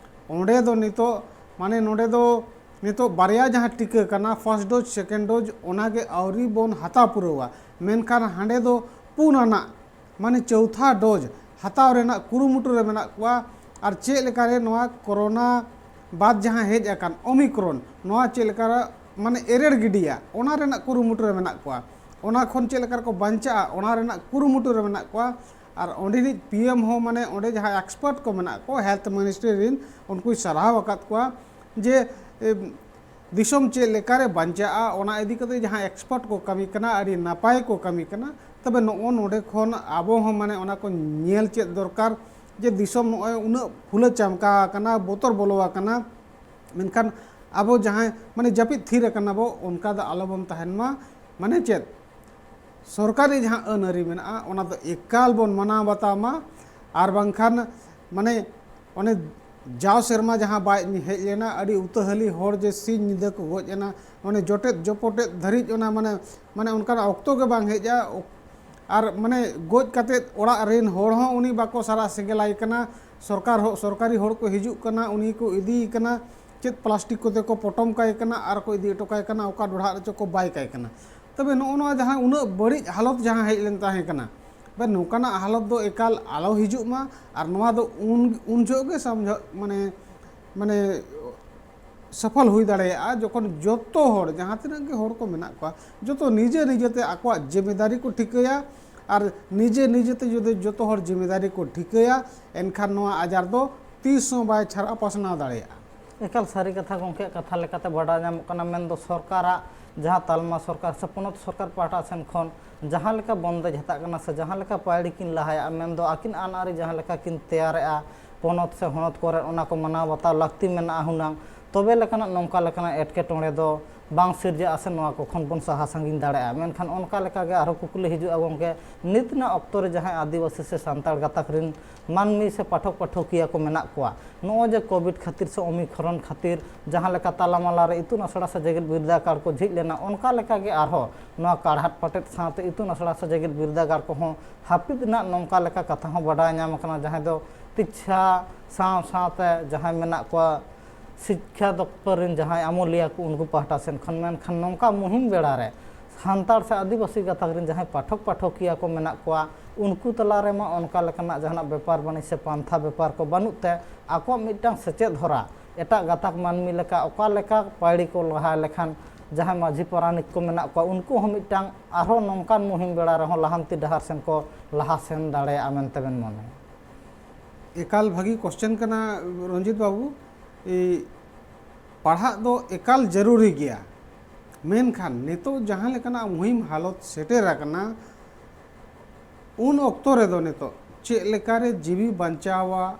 ᱚᱸᱰᱮ ᱫᱚ ᱱᱤᱛᱚᱜ ᱢᱟᱱᱮ ᱱᱚᱸᱰᱮ ᱫᱚ ᱱᱤᱛᱚᱜ ᱵᱟᱨᱭᱟ ᱡᱟᱦᱟᱸ ᱴᱤᱠᱟᱹ ᱠᱟᱱᱟ, first dose, second dose, ᱚᱱᱟᱜᱮ ᱟᱹᱣᱨᱤ ᱵᱚᱱ ᱦᱟᱛᱟᱣ ᱯᱩᱨᱟᱹᱣᱟ, ᱢᱮᱱᱠᱷᱟᱱ ᱦᱟᱸᱰᱮ ᱫᱚ ᱯᱩᱱ ᱟᱱᱟᱜ ᱢᱟᱱᱮ ᱪᱳᱣᱛᱷᱟ dose ᱦᱟᱛᱟᱣ ᱨᱮᱱᱟᱜ ᱠᱩᱨᱩᱢᱩᱴᱩ ᱨᱮ ᱢᱮᱱᱟᱜ ᱠᱚᱣᱟ᱾ ᱟᱨ ᱪᱮᱫ ᱞᱮᱠᱟᱨᱮ ᱱᱚᱣᱟ ᱠᱳᱨᱳᱱᱟ ᱵᱟᱫ ᱡᱟᱦᱟᱸ ᱦᱮᱡ ᱟᱠᱟᱱ ᱳᱢᱤᱠᱨᱚᱱ, ᱱᱚᱣᱟ ᱪᱮᱫ ᱞᱮᱠᱟ ᱢᱟᱱᱮ ᱮᱨᱮᱲ ᱜᱤᱰᱤᱭᱟ, ᱚᱱᱟ ᱨᱮᱱᱟᱜ ᱠᱩᱨᱩᱢᱩᱴᱩ ᱨᱮ ᱢᱮᱱᱟᱜ ᱠᱚᱣᱟ᱾ ᱚᱱᱟ ᱠᱷᱚᱱ ᱪᱮᱫ ᱞᱮᱠᱟ ᱨᱮᱠᱚ ᱵᱟᱧᱪᱟᱜᱼᱟ, ᱚᱱᱟ ᱨᱮᱱᱟᱜ ᱠᱩᱨᱩᱢᱩᱴᱩ ᱨᱮ ᱢᱮᱱᱟᱜ ᱠᱚᱣᱟ᱾ ᱟᱨ ᱚᱸᱰᱮᱱᱤᱡ ᱯᱤ ᱮᱢ ᱦᱚᱸ, ᱢᱟᱱᱮ, ᱚᱸᱰᱮ ᱡᱟᱦᱟᱸ ᱮᱠᱥᱯᱟᱨᱴ ᱠᱚ ᱢᱮᱱᱟᱜ ᱠᱚ ᱦᱮᱞᱛᱷ ᱢᱤᱱᱤᱥᱴᱨᱤ ᱨᱮᱱ, ᱩᱱᱠᱩᱭ ᱥᱟᱨᱦᱟᱣ ᱟᱠᱟᱫ ᱠᱚᱣᱟ ᱡᱮ, ᱮ, ᱫᱤᱥᱚᱢ ᱪᱮᱫ ᱞᱮᱠᱟᱨᱮ ᱵᱟᱧᱪᱟᱜᱼᱟ, ᱚᱱᱟ ᱤᱫᱤ ᱠᱟᱛᱮ ᱡᱟᱦᱟᱸ ᱮᱠᱥᱯᱟᱨᱴ ᱠᱚ ᱠᱟᱹᱢᱤ ᱠᱟᱱᱟ, ᱟᱹᱰᱤ ᱱᱟᱯᱟᱭ ᱠᱚ ᱠᱟᱹᱢᱤ ᱠᱟᱱᱟ᱾ ᱛᱚᱵᱮ ᱱᱚᱜᱼᱚ ᱱᱚᱰᱮ ᱠᱷᱚᱱ ᱟᱵᱚ ᱦᱚᱸ, ᱢᱟᱱᱮ, ᱚᱱᱟ ᱠᱚ ᱧᱮᱞ ᱪᱮᱫ ᱫᱚᱨᱠᱟᱨ ᱡᱮ ᱫᱤᱥᱚᱢ ᱱᱚᱜᱼᱚᱭ ᱩᱱᱟᱹᱜ ᱯᱷᱩᱞᱟᱹ ᱪᱟᱢᱠᱟ ᱟᱠᱟᱱᱟ, ᱵᱚᱛᱚᱨ ᱵᱚᱞᱚ ᱟᱠᱟᱱᱟ, ᱢᱮᱱᱠᱷᱟᱱ ᱟᱵᱚ ᱡᱟᱦᱟᱸᱭ, ᱢᱟᱱᱮ, ᱡᱟᱹᱯᱤᱫ ᱛᱷᱤᱨ ᱟᱠᱟᱱᱟ ᱵᱚ, ᱚᱱᱠᱟ ᱫᱚ ᱟᱞᱚᱵᱚᱱ ᱛᱟᱦᱮᱱ ᱢᱟ᱾ ᱢᱟᱱᱮ ᱪᱮᱫ, ᱥᱚᱨᱠᱟᱨᱤ ᱡᱟᱦᱟᱸ ᱟᱹᱱ ᱟᱹᱨᱤ ᱢᱮᱱᱟᱜᱼᱟ, ᱚᱱᱟ ᱫᱚ ᱮᱠᱟᱞ ᱵᱚᱱ ᱢᱟᱱᱟᱣ ᱵᱟᱛᱟᱣ ᱢᱟ᱾ ᱟᱨ ᱵᱟᱝᱠᱷᱟᱱ, ᱢᱟᱱᱮ, ᱚᱱᱮ ᱡᱟᱣ ᱥᱮᱨᱢᱟ ᱡᱟᱦᱟᱸ ᱵᱟᱭ ᱦᱮᱡ ᱞᱮᱱᱟ, ᱟᱹᱰᱤ ᱩᱛᱟᱹᱦᱟᱹᱞᱤ ᱦᱚᱲ ᱡᱮ ᱥᱤᱧ ᱧᱤᱫᱟᱹ ᱠᱚ ᱜᱚᱡ ᱮᱱᱟ, ᱚᱱᱮ ᱡᱚᱴᱮᱫ ᱡᱚᱯᱚᱴᱮᱫ ᱫᱷᱟᱹᱨᱤᱡ, ᱚᱱᱟ, ᱢᱟᱱᱮ, ᱢᱟᱱᱮ, ᱚᱱᱠᱟᱱᱟᱜ ᱚᱠᱛᱚ ᱜᱮ ᱵᱟᱝ ᱦᱮᱡᱼᱟ᱾ ᱟᱨ, ᱢᱟᱱᱮ, ᱜᱚᱡ ᱠᱟᱛᱮᱫ ᱚᱲᱟᱜ ᱨᱮᱱ ᱦᱚᱲ ᱦᱚᱸ ᱩᱱᱤ ᱵᱟᱠᱚ ᱥᱟᱨᱟ ᱥᱮᱸᱜᱮᱞᱟᱭ ᱠᱟᱱᱟ᱾ ᱥᱚᱨᱠᱟᱨ ᱦᱚᱸ, ᱥᱚᱨᱠᱟᱨᱤ ᱦᱚᱲ ᱠᱚ ᱦᱤᱡᱩᱜ ᱠᱟᱱᱟ, ᱩᱱᱤ ᱠᱚ ᱤᱫᱤᱭᱮ ᱠᱟᱱᱟ, ᱪᱮᱫ ᱯᱞᱟᱥᱴᱤᱠ ᱠᱚᱛᱮ ᱠᱚ ᱯᱚᱴᱚᱢ ᱠᱟᱭ ᱠᱟᱱᱟ ᱟᱨ ᱠᱚ ᱤᱫᱤ ᱦᱚᱴᱚ ᱠᱟᱭ ᱠᱟᱱᱟ, ᱚᱠᱟ ᱰᱚᱰᱷᱟᱜ ᱨᱮᱪᱚ ᱠᱚ ᱵᱟᱭ ᱠᱟᱭ ᱠᱟᱱᱟ᱾ ᱛᱚᱵᱮ ᱱᱚᱜᱼᱚ ᱱᱚᱣᱟ ᱡᱟᱦᱟᱸ ᱩᱱᱟᱹᱜ ᱵᱟᱹᱲᱤᱡ ᱦᱟᱞᱚᱛ ᱡᱟᱦᱟᱸ ᱦᱮᱡ ᱞᱮᱱ ᱛᱟᱦᱮᱸ ᱠᱟᱱᱟ, ᱵᱮ, ᱱᱚᱝᱠᱟᱱᱟᱜ ᱦᱟᱞᱚᱛ ᱫᱚ ᱮᱠᱟᱞ ᱟᱞᱚ ᱦᱤᱡᱩᱜ ᱢᱟ᱾ ᱟᱨ ᱱᱚᱣᱟ ᱫᱚ ᱩᱱ, ᱩᱱ ᱡᱚᱦᱚᱜ ᱜᱮ ᱥᱟᱢᱡᱷᱟᱣ, ᱢᱟᱱᱮ, ᱢᱟᱱᱮ, ᱥᱚᱯᱷᱚᱞ ᱦᱩᱭ ᱫᱟᱲᱮᱭᱟᱜᱼᱟ, ᱡᱚᱠᱷᱚᱱ ᱡᱚᱛᱚ ᱦᱚᱲ, ᱡᱟᱦᱟᱸ ᱛᱤᱱᱟᱹᱜ ᱜᱮ ᱦᱚᱲ ᱠᱚ ᱢᱮᱱᱟᱜ ᱠᱚᱣᱟ, ᱡᱚᱛᱚ ᱱᱤᱡᱮ ᱱᱤᱡᱮᱛᱮ ᱟᱠᱚᱣᱟᱜ ᱡᱤᱢᱮᱫᱟᱨᱤ ᱠᱚ ᱴᱷᱤᱠᱟᱹᱭᱟ᱾ ᱟᱨ ᱱᱤᱡᱮ ᱱᱤᱡᱮᱛᱮ ᱡᱩᱫᱤ ᱡᱚᱛᱚ ᱦᱚᱲ ᱡᱤᱢᱮᱫᱟᱨᱤ ᱠᱚ ᱴᱷᱤᱠᱟᱹᱭᱟ, ᱮᱱᱠᱷᱟᱱ ᱱᱚᱣᱟ ᱟᱡᱟᱨ ᱫᱚ ᱛᱤᱥ ᱦᱚᱸ ᱵᱟᱭ ᱪᱷᱟᱨᱟᱣ ᱯᱟᱥᱱᱟᱣ ᱫᱟᱲᱮᱭᱟᱜᱼᱟ᱾ ᱮᱠᱟᱞ ᱥᱟᱹᱨᱤ ᱠᱟᱛᱷᱟ ᱜᱚᱢᱠᱮᱭᱟᱜ ᱠᱟᱛᱷᱟ ᱞᱮᱠᱟᱛᱮ ᱵᱟᱰᱟᱭ ᱧᱟᱢᱚᱜ ᱠᱟᱱᱟ, ᱢᱮᱱᱫᱚ ᱥᱚᱨᱠᱟᱨᱟᱜ ᱡᱟᱦᱟᱸ ᱛᱟᱞᱢᱟ ᱥᱚᱨᱠᱟᱨ ᱥᱮ ᱯᱚᱱᱚᱛ ᱥᱚᱨᱠᱟᱨ ᱯᱟᱦᱴᱟ ᱥᱮᱱ ᱠᱷᱚᱱ ᱡᱟᱦᱟᱸ ᱞᱮᱠᱟ ᱵᱚᱱᱫᱮᱡᱽ ᱦᱟᱛᱟᱜ ᱠᱟᱱᱟ ᱥᱮ ᱡᱟᱦᱟᱸ ᱞᱮᱠᱟ ᱯᱟᱹᱭᱲᱤ ᱠᱤᱱ ᱞᱟᱦᱟᱭᱟ, ᱢᱮᱱᱫᱚ ᱟᱹᱠᱤᱱ ᱟᱹᱱ ᱟᱹᱨᱤ ᱡᱟᱦᱟᱸ ᱞᱮᱠᱟ ᱠᱤᱱ ᱛᱮᱭᱟᱨᱮᱜᱼᱟ, ᱯᱚᱱᱚᱛ ᱥᱮ ᱦᱚᱱᱚᱛ ᱠᱚᱨᱮ ᱚᱱᱟ ᱠᱚ ᱢᱟᱱᱟᱣ ᱵᱟᱛᱟᱣ ᱞᱟᱹᱠᱛᱤ ᱢᱮᱱᱟᱜᱼᱟ ᱦᱩᱱᱟᱹᱝ, ᱛᱚᱵᱮ ᱞᱮᱠᱟᱱᱟᱜ ᱱᱚᱝᱠᱟ ᱞᱮᱠᱟᱱᱟᱜ ᱮᱴᱠᱮᱴᱚᱬᱮ ᱫᱚ ᱵᱟᱝ ᱥᱤᱨᱡᱟᱹᱜᱼᱟ ᱥᱮ ᱱᱚᱣᱟ ᱠᱚ ᱠᱷᱚᱱ ᱵᱚᱱ ᱥᱟᱦᱟ ᱥᱟᱺᱜᱤᱧ ᱫᱟᱲᱮᱭᱟᱜᱼᱟ᱾ ᱢᱮᱱᱠᱷᱟᱱ ᱚᱱᱠᱟ ᱞᱮᱠᱟᱜᱮ ᱟᱨᱦᱚᱸ ᱠᱩᱠᱞᱤ ᱦᱤᱡᱩᱜᱼᱟ ᱜᱚᱢᱠᱮ, ᱱᱤᱛ ᱨᱮᱱᱟᱜ ᱚᱠᱛᱚ ᱨᱮ ᱡᱟᱦᱟᱸᱭ ᱟᱹᱫᱤᱵᱟᱹᱥᱤ ᱥᱮ ᱥᱟᱱᱛᱟᱲ ᱜᱟᱛᱟᱠ ᱨᱮᱱ ᱢᱟᱹᱱᱢᱤ ᱥᱮ ᱯᱟᱴᱷᱚᱠ ᱯᱟᱴᱷᱚᱠᱤᱭᱟᱹ ᱠᱚ ᱢᱮᱱᱟᱜ ᱠᱚᱣᱟ, ᱱᱚᱜᱼᱚᱭ ᱡᱮ ᱠᱳᱵᱷᱤᱰ ᱠᱷᱟᱹᱛᱤᱨ ᱥᱮ ᱳᱢᱤᱠᱨᱚᱱ ᱠᱷᱟᱹᱛᱤᱨ ᱡᱟᱦᱟᱸ ᱞᱮᱠᱟ ᱛᱟᱞᱟᱢᱟᱞᱟ ᱨᱮ ᱤᱛᱩᱱ ᱟᱥᱲᱟ ᱥᱮ ᱡᱮᱜᱮᱛ ᱵᱤᱨᱫᱟᱹᱜᱟᱲ ᱠᱚ ᱡᱷᱤᱡ ᱞᱮᱱᱟ, ᱚᱱᱠᱟ ᱞᱮᱠᱟᱜᱮ ᱟᱨᱦᱚᱸ ᱱᱚᱣᱟ ᱠᱟᱲᱦᱟᱴ ᱯᱟᱴᱮᱫ ᱥᱟᱶᱛᱮ ᱤᱛᱩᱱ ᱟᱥᱲᱟ ᱥᱮ ᱡᱮᱜᱮᱛ ᱵᱤᱨᱫᱟᱹᱜᱟᱲ ᱠᱚᱦᱚᱸ ᱦᱟᱹᱯᱤᱫ ᱨᱮᱱᱟᱜ ᱱᱚᱝᱠᱟ ᱞᱮᱠᱟ ᱠᱟᱛᱷᱟ ᱦᱚᱸ ᱵᱟᱰᱟᱭ ᱧᱟᱢ ᱟᱠᱟᱱᱟ, ᱡᱟᱦᱟᱸᱭ ᱫᱚ ᱛᱤᱪᱷᱟ ᱥᱟᱶ ᱥᱟᱶᱛᱮ ᱡᱟᱦᱟᱸᱭ ᱢᱮᱱᱟᱜ ᱠᱚᱣᱟ ᱥᱤᱠᱠᱷᱟ ᱫᱚᱯᱛᱚᱨ ᱨᱮᱱ ᱡᱟᱦᱟᱸᱭ ᱟᱹᱢᱟᱹᱞᱤᱭᱟᱹ ᱠᱚ, ᱩᱱᱠᱩ ᱯᱟᱦᱴᱟ ᱥᱮᱱ ᱠᱷᱚᱱ᱾ ᱢᱮᱱᱠᱷᱟᱱ ᱱᱚᱝᱠᱟ ᱢᱩᱦᱤᱢ ᱵᱮᱲᱟ ᱨᱮ ᱥᱟᱱᱛᱟᱲ ᱥᱮ ᱟᱹᱫᱤᱵᱟᱹᱥᱤ ᱜᱟᱛᱟᱠ ᱨᱮᱱ ᱡᱟᱦᱟᱸᱭ ᱯᱟᱴᱷᱚᱠ ᱯᱟᱴᱷᱚᱠᱤᱭᱟᱹ ᱠᱚ ᱢᱮᱱᱟᱜ ᱠᱚᱣᱟ, ᱩᱱᱠᱩ ᱛᱟᱞᱟ ᱨᱮᱢᱟ ᱚᱱᱠᱟ ᱞᱮᱠᱟᱱᱟᱜ ᱡᱟᱦᱟᱱᱟᱜ ᱵᱮᱯᱟᱨ ᱵᱟᱹᱱᱤᱡᱽ ᱥᱮ ᱯᱟᱱᱛᱷᱟ ᱵᱮᱯᱟᱨ ᱠᱚ ᱵᱟᱹᱱᱩᱜ ᱛᱮ, ᱟᱠᱚᱣᱟᱜ ᱢᱤᱫᱴᱟᱝ ᱥᱮᱪᱮᱫ ᱦᱚᱨᱟ ᱮᱴᱟᱜ ᱜᱟᱛᱟᱠ ᱢᱟᱹᱱᱢᱤ ᱞᱮᱠᱟ ᱚᱠᱟ ᱞᱮᱠᱟ ᱯᱟᱹᱭᱲᱤ ᱠᱚ ᱞᱟᱦᱟ ᱞᱮᱠᱷᱟᱱ ᱡᱟᱦᱟᱸᱭ ᱢᱟᱹᱡᱷᱤ ᱯᱟᱨᱟᱱᱤᱠ ᱠᱚ ᱢᱮᱱᱟᱜ ᱠᱚᱣᱟ, ᱩᱱᱠᱩ ᱦᱚᱸ ᱢᱤᱫᱴᱟᱝ ᱟᱨᱦᱚᱸ ᱱᱚᱝᱠᱟᱱ ᱢᱩᱦᱤᱢ ᱵᱮᱲᱟ ᱨᱮᱦᱚᱸ ᱞᱟᱦᱟᱱᱛᱤ ᱰᱟᱦᱟᱨ ᱥᱮᱱ ᱠᱚ ᱞᱟᱦᱟ ᱥᱮᱱ ᱫᱟᱲᱮᱭᱟᱜᱼᱟ ᱢᱮᱱᱛᱮ ᱵᱮᱱ ᱢᱚᱱᱮᱭᱟ? ᱮᱠᱟᱞ ᱵᱷᱟᱹᱜᱤ ᱠᱚᱥᱪᱮᱱ ᱠᱟᱱᱟ ᱨᱚᱧᱡᱤᱛ ᱵᱟᱹᱵᱩ᱾ ᱮᱭ, ᱯᱟᱲᱦᱟᱜ ᱫᱚ ᱮᱠᱟᱞ ᱡᱟᱹᱨᱩᱨᱤ ᱜᱮᱭᱟ, ᱢᱮᱱᱠᱷᱟᱱ ᱱᱤᱛᱚᱜ ᱡᱟᱦᱟᱸ ᱞᱮᱠᱟᱱᱟᱜ ᱢᱩᱦᱤᱢ ᱦᱟᱞᱚᱛ ᱥᱮᱴᱮᱨ ᱟᱠᱟᱱᱟ, ᱩᱱ ᱚᱠᱛᱚ ᱨᱮᱫᱚ ᱱᱤᱛᱚᱜ ᱪᱮᱫ ᱞᱮᱠᱟᱨᱮ ᱡᱤᱣᱤ ᱵᱟᱧᱪᱟᱣᱟ,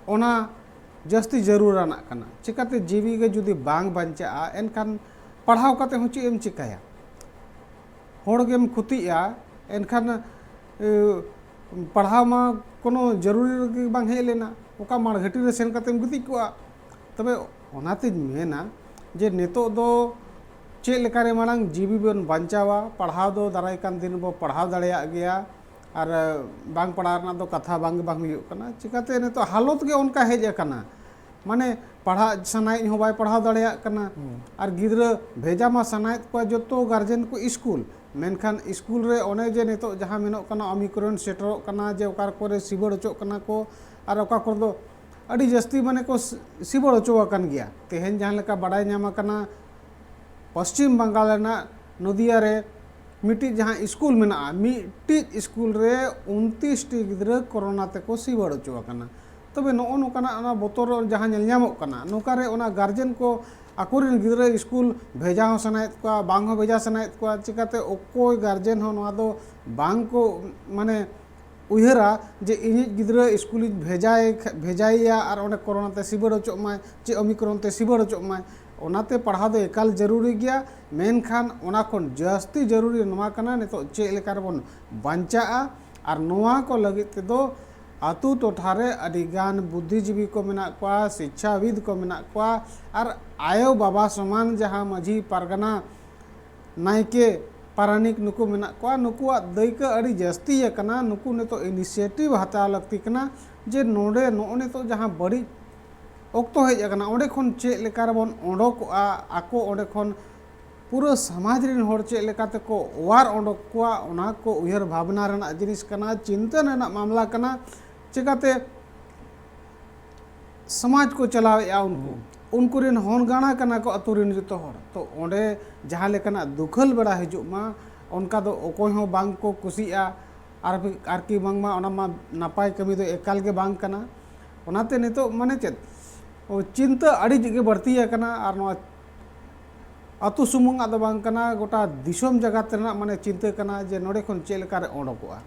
ᱚᱱᱟ ᱡᱟᱹᱥᱛᱤ ᱡᱟᱹᱨᱩᱲᱟᱱᱟᱜ ᱠᱟᱱᱟ᱾ ᱪᱤᱠᱟᱹᱛᱮ ᱡᱤᱣᱤ ᱜᱮ ᱡᱩᱫᱤ ᱵᱟᱝ ᱵᱟᱧᱪᱟᱜᱼᱟ, ᱮᱱᱠᱷᱟᱱ ᱯᱟᱲᱦᱟᱣ ᱠᱟᱛᱮ ᱦᱚᱸ ᱪᱮᱫ ᱮᱢ ᱪᱤᱠᱟᱹᱭᱟ? ᱦᱚᱲ ᱜᱮᱢ ᱠᱷᱚᱛᱤᱜᱼᱟ, ᱮᱱᱠᱷᱟᱱ ᱮ, ᱯᱟᱲᱦᱟᱣ ᱢᱟ ᱠᱳᱱᱳ ᱡᱟᱹᱨᱩᱨᱤ ᱨᱮᱜᱮ ᱵᱟᱝ ᱦᱮᱡ ᱞᱮᱱᱟ, ᱚᱠᱟ ᱢᱟᱲᱜᱷᱟᱹᱴᱤ ᱨᱮ ᱥᱮᱱ ᱠᱟᱛᱮᱢ ᱜᱤᱛᱤᱡ ᱠᱚᱜᱼᱟ᱾ ᱛᱚᱵᱮ ᱚᱱᱟᱛᱤᱧ ᱢᱮᱱᱟ ᱡᱮ ᱱᱤᱛᱚᱜ ᱫᱚ ᱪᱮᱫ ᱞᱮᱠᱟᱨᱮ ᱢᱟᱲᱟᱝ ᱡᱤᱣᱤ ᱵᱚᱱ ᱵᱟᱧᱪᱟᱣᱟ, ᱯᱟᱲᱦᱟᱣ ᱫᱚ ᱫᱟᱨᱟᱭ ᱠᱟᱱ ᱫᱤᱱ ᱵᱚ ᱯᱟᱲᱦᱟᱣ ᱫᱟᱲᱮᱭᱟᱜ ᱜᱮᱭᱟ, ᱟᱨ ᱵᱟᱝ ᱯᱟᱲᱦᱟᱣ ᱨᱮᱱᱟᱜ ᱫᱚ ᱠᱟᱛᱷᱟ ᱵᱟᱝ ᱜᱮ ᱵᱟᱝ ᱦᱩᱭᱩᱜ ᱠᱟᱱᱟ᱾ ᱪᱤᱠᱟᱹᱛᱮ ᱱᱤᱛᱚᱜ ᱦᱟᱞᱚᱛ ᱜᱮ ᱚᱱᱠᱟ ᱦᱮᱡ ᱟᱠᱟᱱᱟ, ᱢᱟᱱᱮ ᱯᱟᱲᱦᱟᱜ ᱥᱟᱱᱟᱭᱮᱫ ᱦᱚᱸ ᱵᱟᱭ ᱯᱟᱲᱦᱟᱣ ᱫᱟᱲᱮᱭᱟᱜ ᱠᱟᱱᱟ, ᱟᱨ ᱜᱤᱫᱽᱨᱟᱹ ᱵᱷᱮᱡᱟ ᱢᱟ ᱥᱟᱱᱟᱭᱮᱫ ᱠᱚᱣᱟ ᱡᱚᱛᱚ ᱜᱟᱨᱡᱮᱱ ᱠᱚ ᱥᱠᱩᱞ, ᱢᱮᱱᱠᱷᱟᱱ ᱥᱠᱩᱞ ᱨᱮ ᱚᱱᱮ ᱡᱮ ᱱᱤᱛᱚᱜ ᱡᱟᱦᱟᱸ ᱢᱮᱱᱚᱜ ᱠᱟᱱᱟ, ᱚᱢᱤᱠᱨᱚᱱ ᱥᱮᱴᱮᱨᱚᱜ ᱠᱟᱱᱟ, ᱡᱮ ᱚᱠᱟ ᱠᱚᱨᱮ ᱥᱤᱵᱟᱹᱲ ᱚᱪᱚᱜ ᱠᱟᱱᱟ ᱠᱚ, ᱟᱨ ᱚᱠᱟ ᱠᱚᱨᱮ ᱫᱚ ᱟᱹᱰᱤ ᱡᱟᱹᱥᱛᱤ ᱢᱟᱱᱮ ᱠᱚ ᱥᱤᱵᱟᱹᱲ ᱚᱪᱚ ᱟᱠᱟᱱ ᱜᱮᱭᱟ᱾ ᱛᱮᱦᱮᱧ ᱡᱟᱦᱟᱸ ᱞᱮᱠᱟ ᱵᱟᱰᱟᱭ ᱧᱟᱢ ᱟᱠᱟᱱᱟ, ᱯᱚᱥᱪᱤᱢ ᱵᱟᱝᱜᱟᱞ ᱨᱮᱱᱟᱜ ᱱᱚᱫᱤᱭᱟ ᱨᱮ ᱢᱤᱫᱴᱤᱡ ᱡᱟᱦᱟᱸ ᱥᱠᱩᱞ ᱢᱮᱱᱟᱜᱼᱟ, ᱢᱤᱫᱴᱤᱡ ᱥᱠᱩᱞ ᱨᱮ ᱩᱱᱛᱤᱥ ᱴᱤ ᱜᱤᱫᱽᱨᱟᱹ ᱠᱳᱨᱳᱱᱟ ᱛᱮᱠᱚ ᱥᱤᱵᱟᱹᱲ ᱚᱪᱚ ᱟᱠᱟᱱᱟ᱾ ᱛᱚᱵᱮ ᱱᱚᱜᱼᱚ ᱱᱚᱝᱠᱟᱱᱟᱜ ᱚᱱᱟ ᱵᱚᱛᱚᱨ ᱡᱟᱦᱟᱸ ᱧᱮᱞ ᱧᱟᱢᱚᱜ ᱠᱟᱱᱟ, ᱱᱚᱝᱠᱟ ᱨᱮ ᱚᱱᱟ ᱜᱟᱨᱡᱮᱱ ᱠᱚ ᱟᱠᱚᱨᱮᱱ ᱜᱤᱫᱽᱨᱟᱹ ᱥᱠᱩᱞ ᱵᱷᱮᱡᱟ ᱦᱚᱸ ᱥᱟᱱᱟᱭᱮᱫ ᱠᱚᱣᱟ, ᱵᱟᱝ ᱦᱚᱸ ᱵᱷᱮᱡᱟ ᱥᱟᱱᱟᱭᱮᱫ ᱠᱚᱣᱟ᱾ ᱪᱤᱠᱟᱹᱛᱮ ᱚᱠᱚᱭ ᱜᱟᱨᱡᱮᱱ ᱦᱚᱸ ᱱᱚᱣᱟ ᱫᱚ ᱵᱟᱝ ᱠᱚ, ᱢᱟᱱᱮ, ᱩᱭᱦᱟᱹᱨᱟ ᱡᱮ ᱤᱧᱤᱡ ᱜᱤᱫᱽᱨᱟᱹ ᱥᱠᱩᱞᱤᱧ ᱵᱷᱮᱡᱟᱭ ᱠᱷᱟ-, ᱵᱷᱮᱡᱟᱭᱮᱭᱟ ᱟᱨ ᱚᱸᱰᱮ ᱠᱳᱨᱳᱱᱟ ᱛᱮ ᱥᱤᱵᱟᱹᱲ ᱚᱪᱚᱜ ᱢᱟᱭ, ᱪᱮ ᱚᱢᱤᱠᱨᱚᱱ ᱛᱮ ᱥᱤᱵᱟᱹᱲ ᱚᱪᱚᱜ ᱢᱟᱭ᱾ ᱚᱱᱟᱛᱮ ᱯᱟᱲᱦᱟᱣ ᱫᱚ ᱮᱠᱟᱞ ᱡᱟᱹᱨᱩᱨᱤ ᱜᱮᱭᱟ, ᱢᱮᱱᱠᱷᱟᱱ ᱚᱱᱟ ᱠᱷᱚᱱ ᱡᱟᱹᱥᱛᱤ ᱡᱟᱹᱨᱩᱨᱤ ᱱᱚᱣᱟ ᱠᱟᱱᱟ, ᱱᱤᱛᱚᱜ ᱪᱮᱫ ᱞᱮᱠᱟ ᱨᱮᱵᱚᱱ ᱵᱟᱧᱪᱟᱜᱼᱟ᱾ ᱟᱨ ᱱᱚᱣᱟ ᱠᱚ ᱞᱟᱹᱜᱤᱫ ᱛᱮᱫᱚ ᱟᱛᱳ ᱴᱚᱴᱷᱟ ᱨᱮ ᱟᱹᱰᱤ ᱜᱟᱱ ᱵᱩᱫᱽᱫᱷᱤᱡᱤᱵᱤ ᱠᱚ ᱢᱮᱱᱟᱜ ᱠᱚᱣᱟ, ᱥᱤᱪᱪᱷᱟᱵᱤᱫ ᱠᱚ ᱢᱮᱱᱟᱜ ᱠᱚᱣᱟ, ᱟᱨ ᱟᱭᱳ ᱵᱟᱵᱟ ᱥᱚᱢᱟᱱ ᱡᱟᱦᱟᱸ ᱢᱟᱹᱡᱷᱤ ᱯᱟᱨᱜᱟᱱᱟ, ᱱᱟᱭᱠᱮ, ᱯᱟᱨᱟᱱᱤᱠ ᱱᱩᱠᱩ ᱢᱮᱱᱟᱜ ᱠᱚᱣᱟ, ᱱᱩᱠᱩᱣᱟᱜ ᱫᱟᱹᱭᱠᱟᱹ ᱟᱹᱰᱤ ᱡᱟᱹᱥᱛᱤ ᱟᱠᱟᱱᱟ᱾ ᱱᱩᱠᱩ ᱱᱤᱛᱚᱜ initiative ᱦᱟᱛᱟᱣ ᱞᱟᱹᱠᱛᱤ ᱠᱟᱱᱟ ᱡᱮ ᱱᱚᱰᱮ ᱱᱚᱜᱼᱚ ᱱᱤᱛᱚᱜ ᱡᱟᱦᱟᱸ ᱵᱟᱹᱲᱤᱡ ᱚᱠᱛᱚ ᱦᱮᱡ ᱟᱠᱟᱱᱟ, ᱚᱸᱰᱮ ᱠᱷᱚᱱ ᱪᱮᱫ ᱞᱮᱠᱟ ᱨᱮᱵᱚᱱ ᱚᱰᱚᱠᱚᱜᱼᱟ, ᱟᱠᱚ ᱚᱸᱰᱮ ᱠᱷᱚᱱ ᱯᱩᱨᱟᱹ ᱥᱚᱢᱟᱡᱽ ᱨᱮᱱ ᱦᱚᱲ ᱪᱮᱫ ᱞᱮᱠᱟ ᱛᱮᱠᱚ ᱚᱣᱟᱨ ᱚᱰᱚᱠ ᱠᱚᱣᱟ, ᱚᱱᱟ ᱠᱚ ᱩᱭᱦᱟᱹᱨ ᱵᱷᱟᱵᱽᱱᱟ ᱨᱮᱱᱟᱜ ᱡᱤᱱᱤᱥ ᱠᱟᱱᱟ, ᱪᱤᱱᱛᱟᱹ ᱨᱮᱱᱟᱜ ᱢᱟᱢᱞᱟ ᱠᱟᱱᱟ᱾ ᱪᱮᱠᱟᱛᱮ ᱥᱚᱢᱟᱡᱽ ᱠᱚ ᱪᱟᱞᱟᱣᱮᱫᱼᱟ ᱩᱱᱠᱩ, ᱩᱱᱠᱩ ᱨᱮᱱ ᱦᱚᱱ ᱜᱟᱬᱟ ᱠᱟᱱᱟ ᱠᱚ ᱟᱹᱛᱩ ᱨᱮᱱ ᱡᱚᱛᱚ ᱦᱚᱲ᱾ ᱛᱚ ᱚᱸᱰᱮ ᱡᱟᱦᱟᱸ ᱞᱮᱠᱟᱱᱟᱜ ᱫᱩᱠᱷᱟᱹᱞ ᱵᱮᱲᱟ ᱦᱤᱡᱩᱜ ᱢᱟ, ᱚᱱᱠᱟ ᱫᱚ ᱚᱠᱚᱭ ᱦᱚᱸ ᱵᱟᱝ ᱠᱚ ᱠᱩᱥᱤᱜᱼᱟ᱾ ᱟᱨ ᱟᱨᱠᱤ ᱵᱟᱝᱢᱟ ᱚᱱᱟ ᱢᱟ ᱱᱟᱯᱟᱭ ᱠᱟᱹᱢᱤ ᱫᱚ ᱮᱠᱟᱞ ᱜᱮ ᱵᱟᱝ ᱠᱟᱱᱟ᱾ ᱚᱱᱟᱛᱮ ᱱᱤᱛᱚᱜ ᱢᱟᱱᱮ ᱪᱮᱫ, ᱚ, ᱪᱤᱱᱛᱟᱹ ᱟᱹᱰᱤ ᱜᱮ ᱵᱟᱹᱲᱛᱤ ᱟᱠᱟᱱᱟ᱾ ᱟᱨ ᱱᱚᱣᱟ ᱟᱹᱛᱩ ᱥᱩᱢᱩᱝᱟᱜ ᱫᱚ ᱵᱟᱝ ᱠᱟᱱᱟ, ᱜᱚᱴᱟ ᱫᱤᱥᱚᱢ ᱡᱟᱠᱟᱛ ᱨᱮᱱᱟᱜ ᱢᱟᱱᱮ ᱪᱤᱱᱛᱟᱹ ᱠᱟᱱᱟ ᱡᱮ ᱱᱚᱰᱮ ᱠᱷᱚᱱ ᱪᱮᱫ ᱞᱮᱠᱟᱨᱮ ᱚᱰᱚᱠᱚᱜᱼᱟ᱾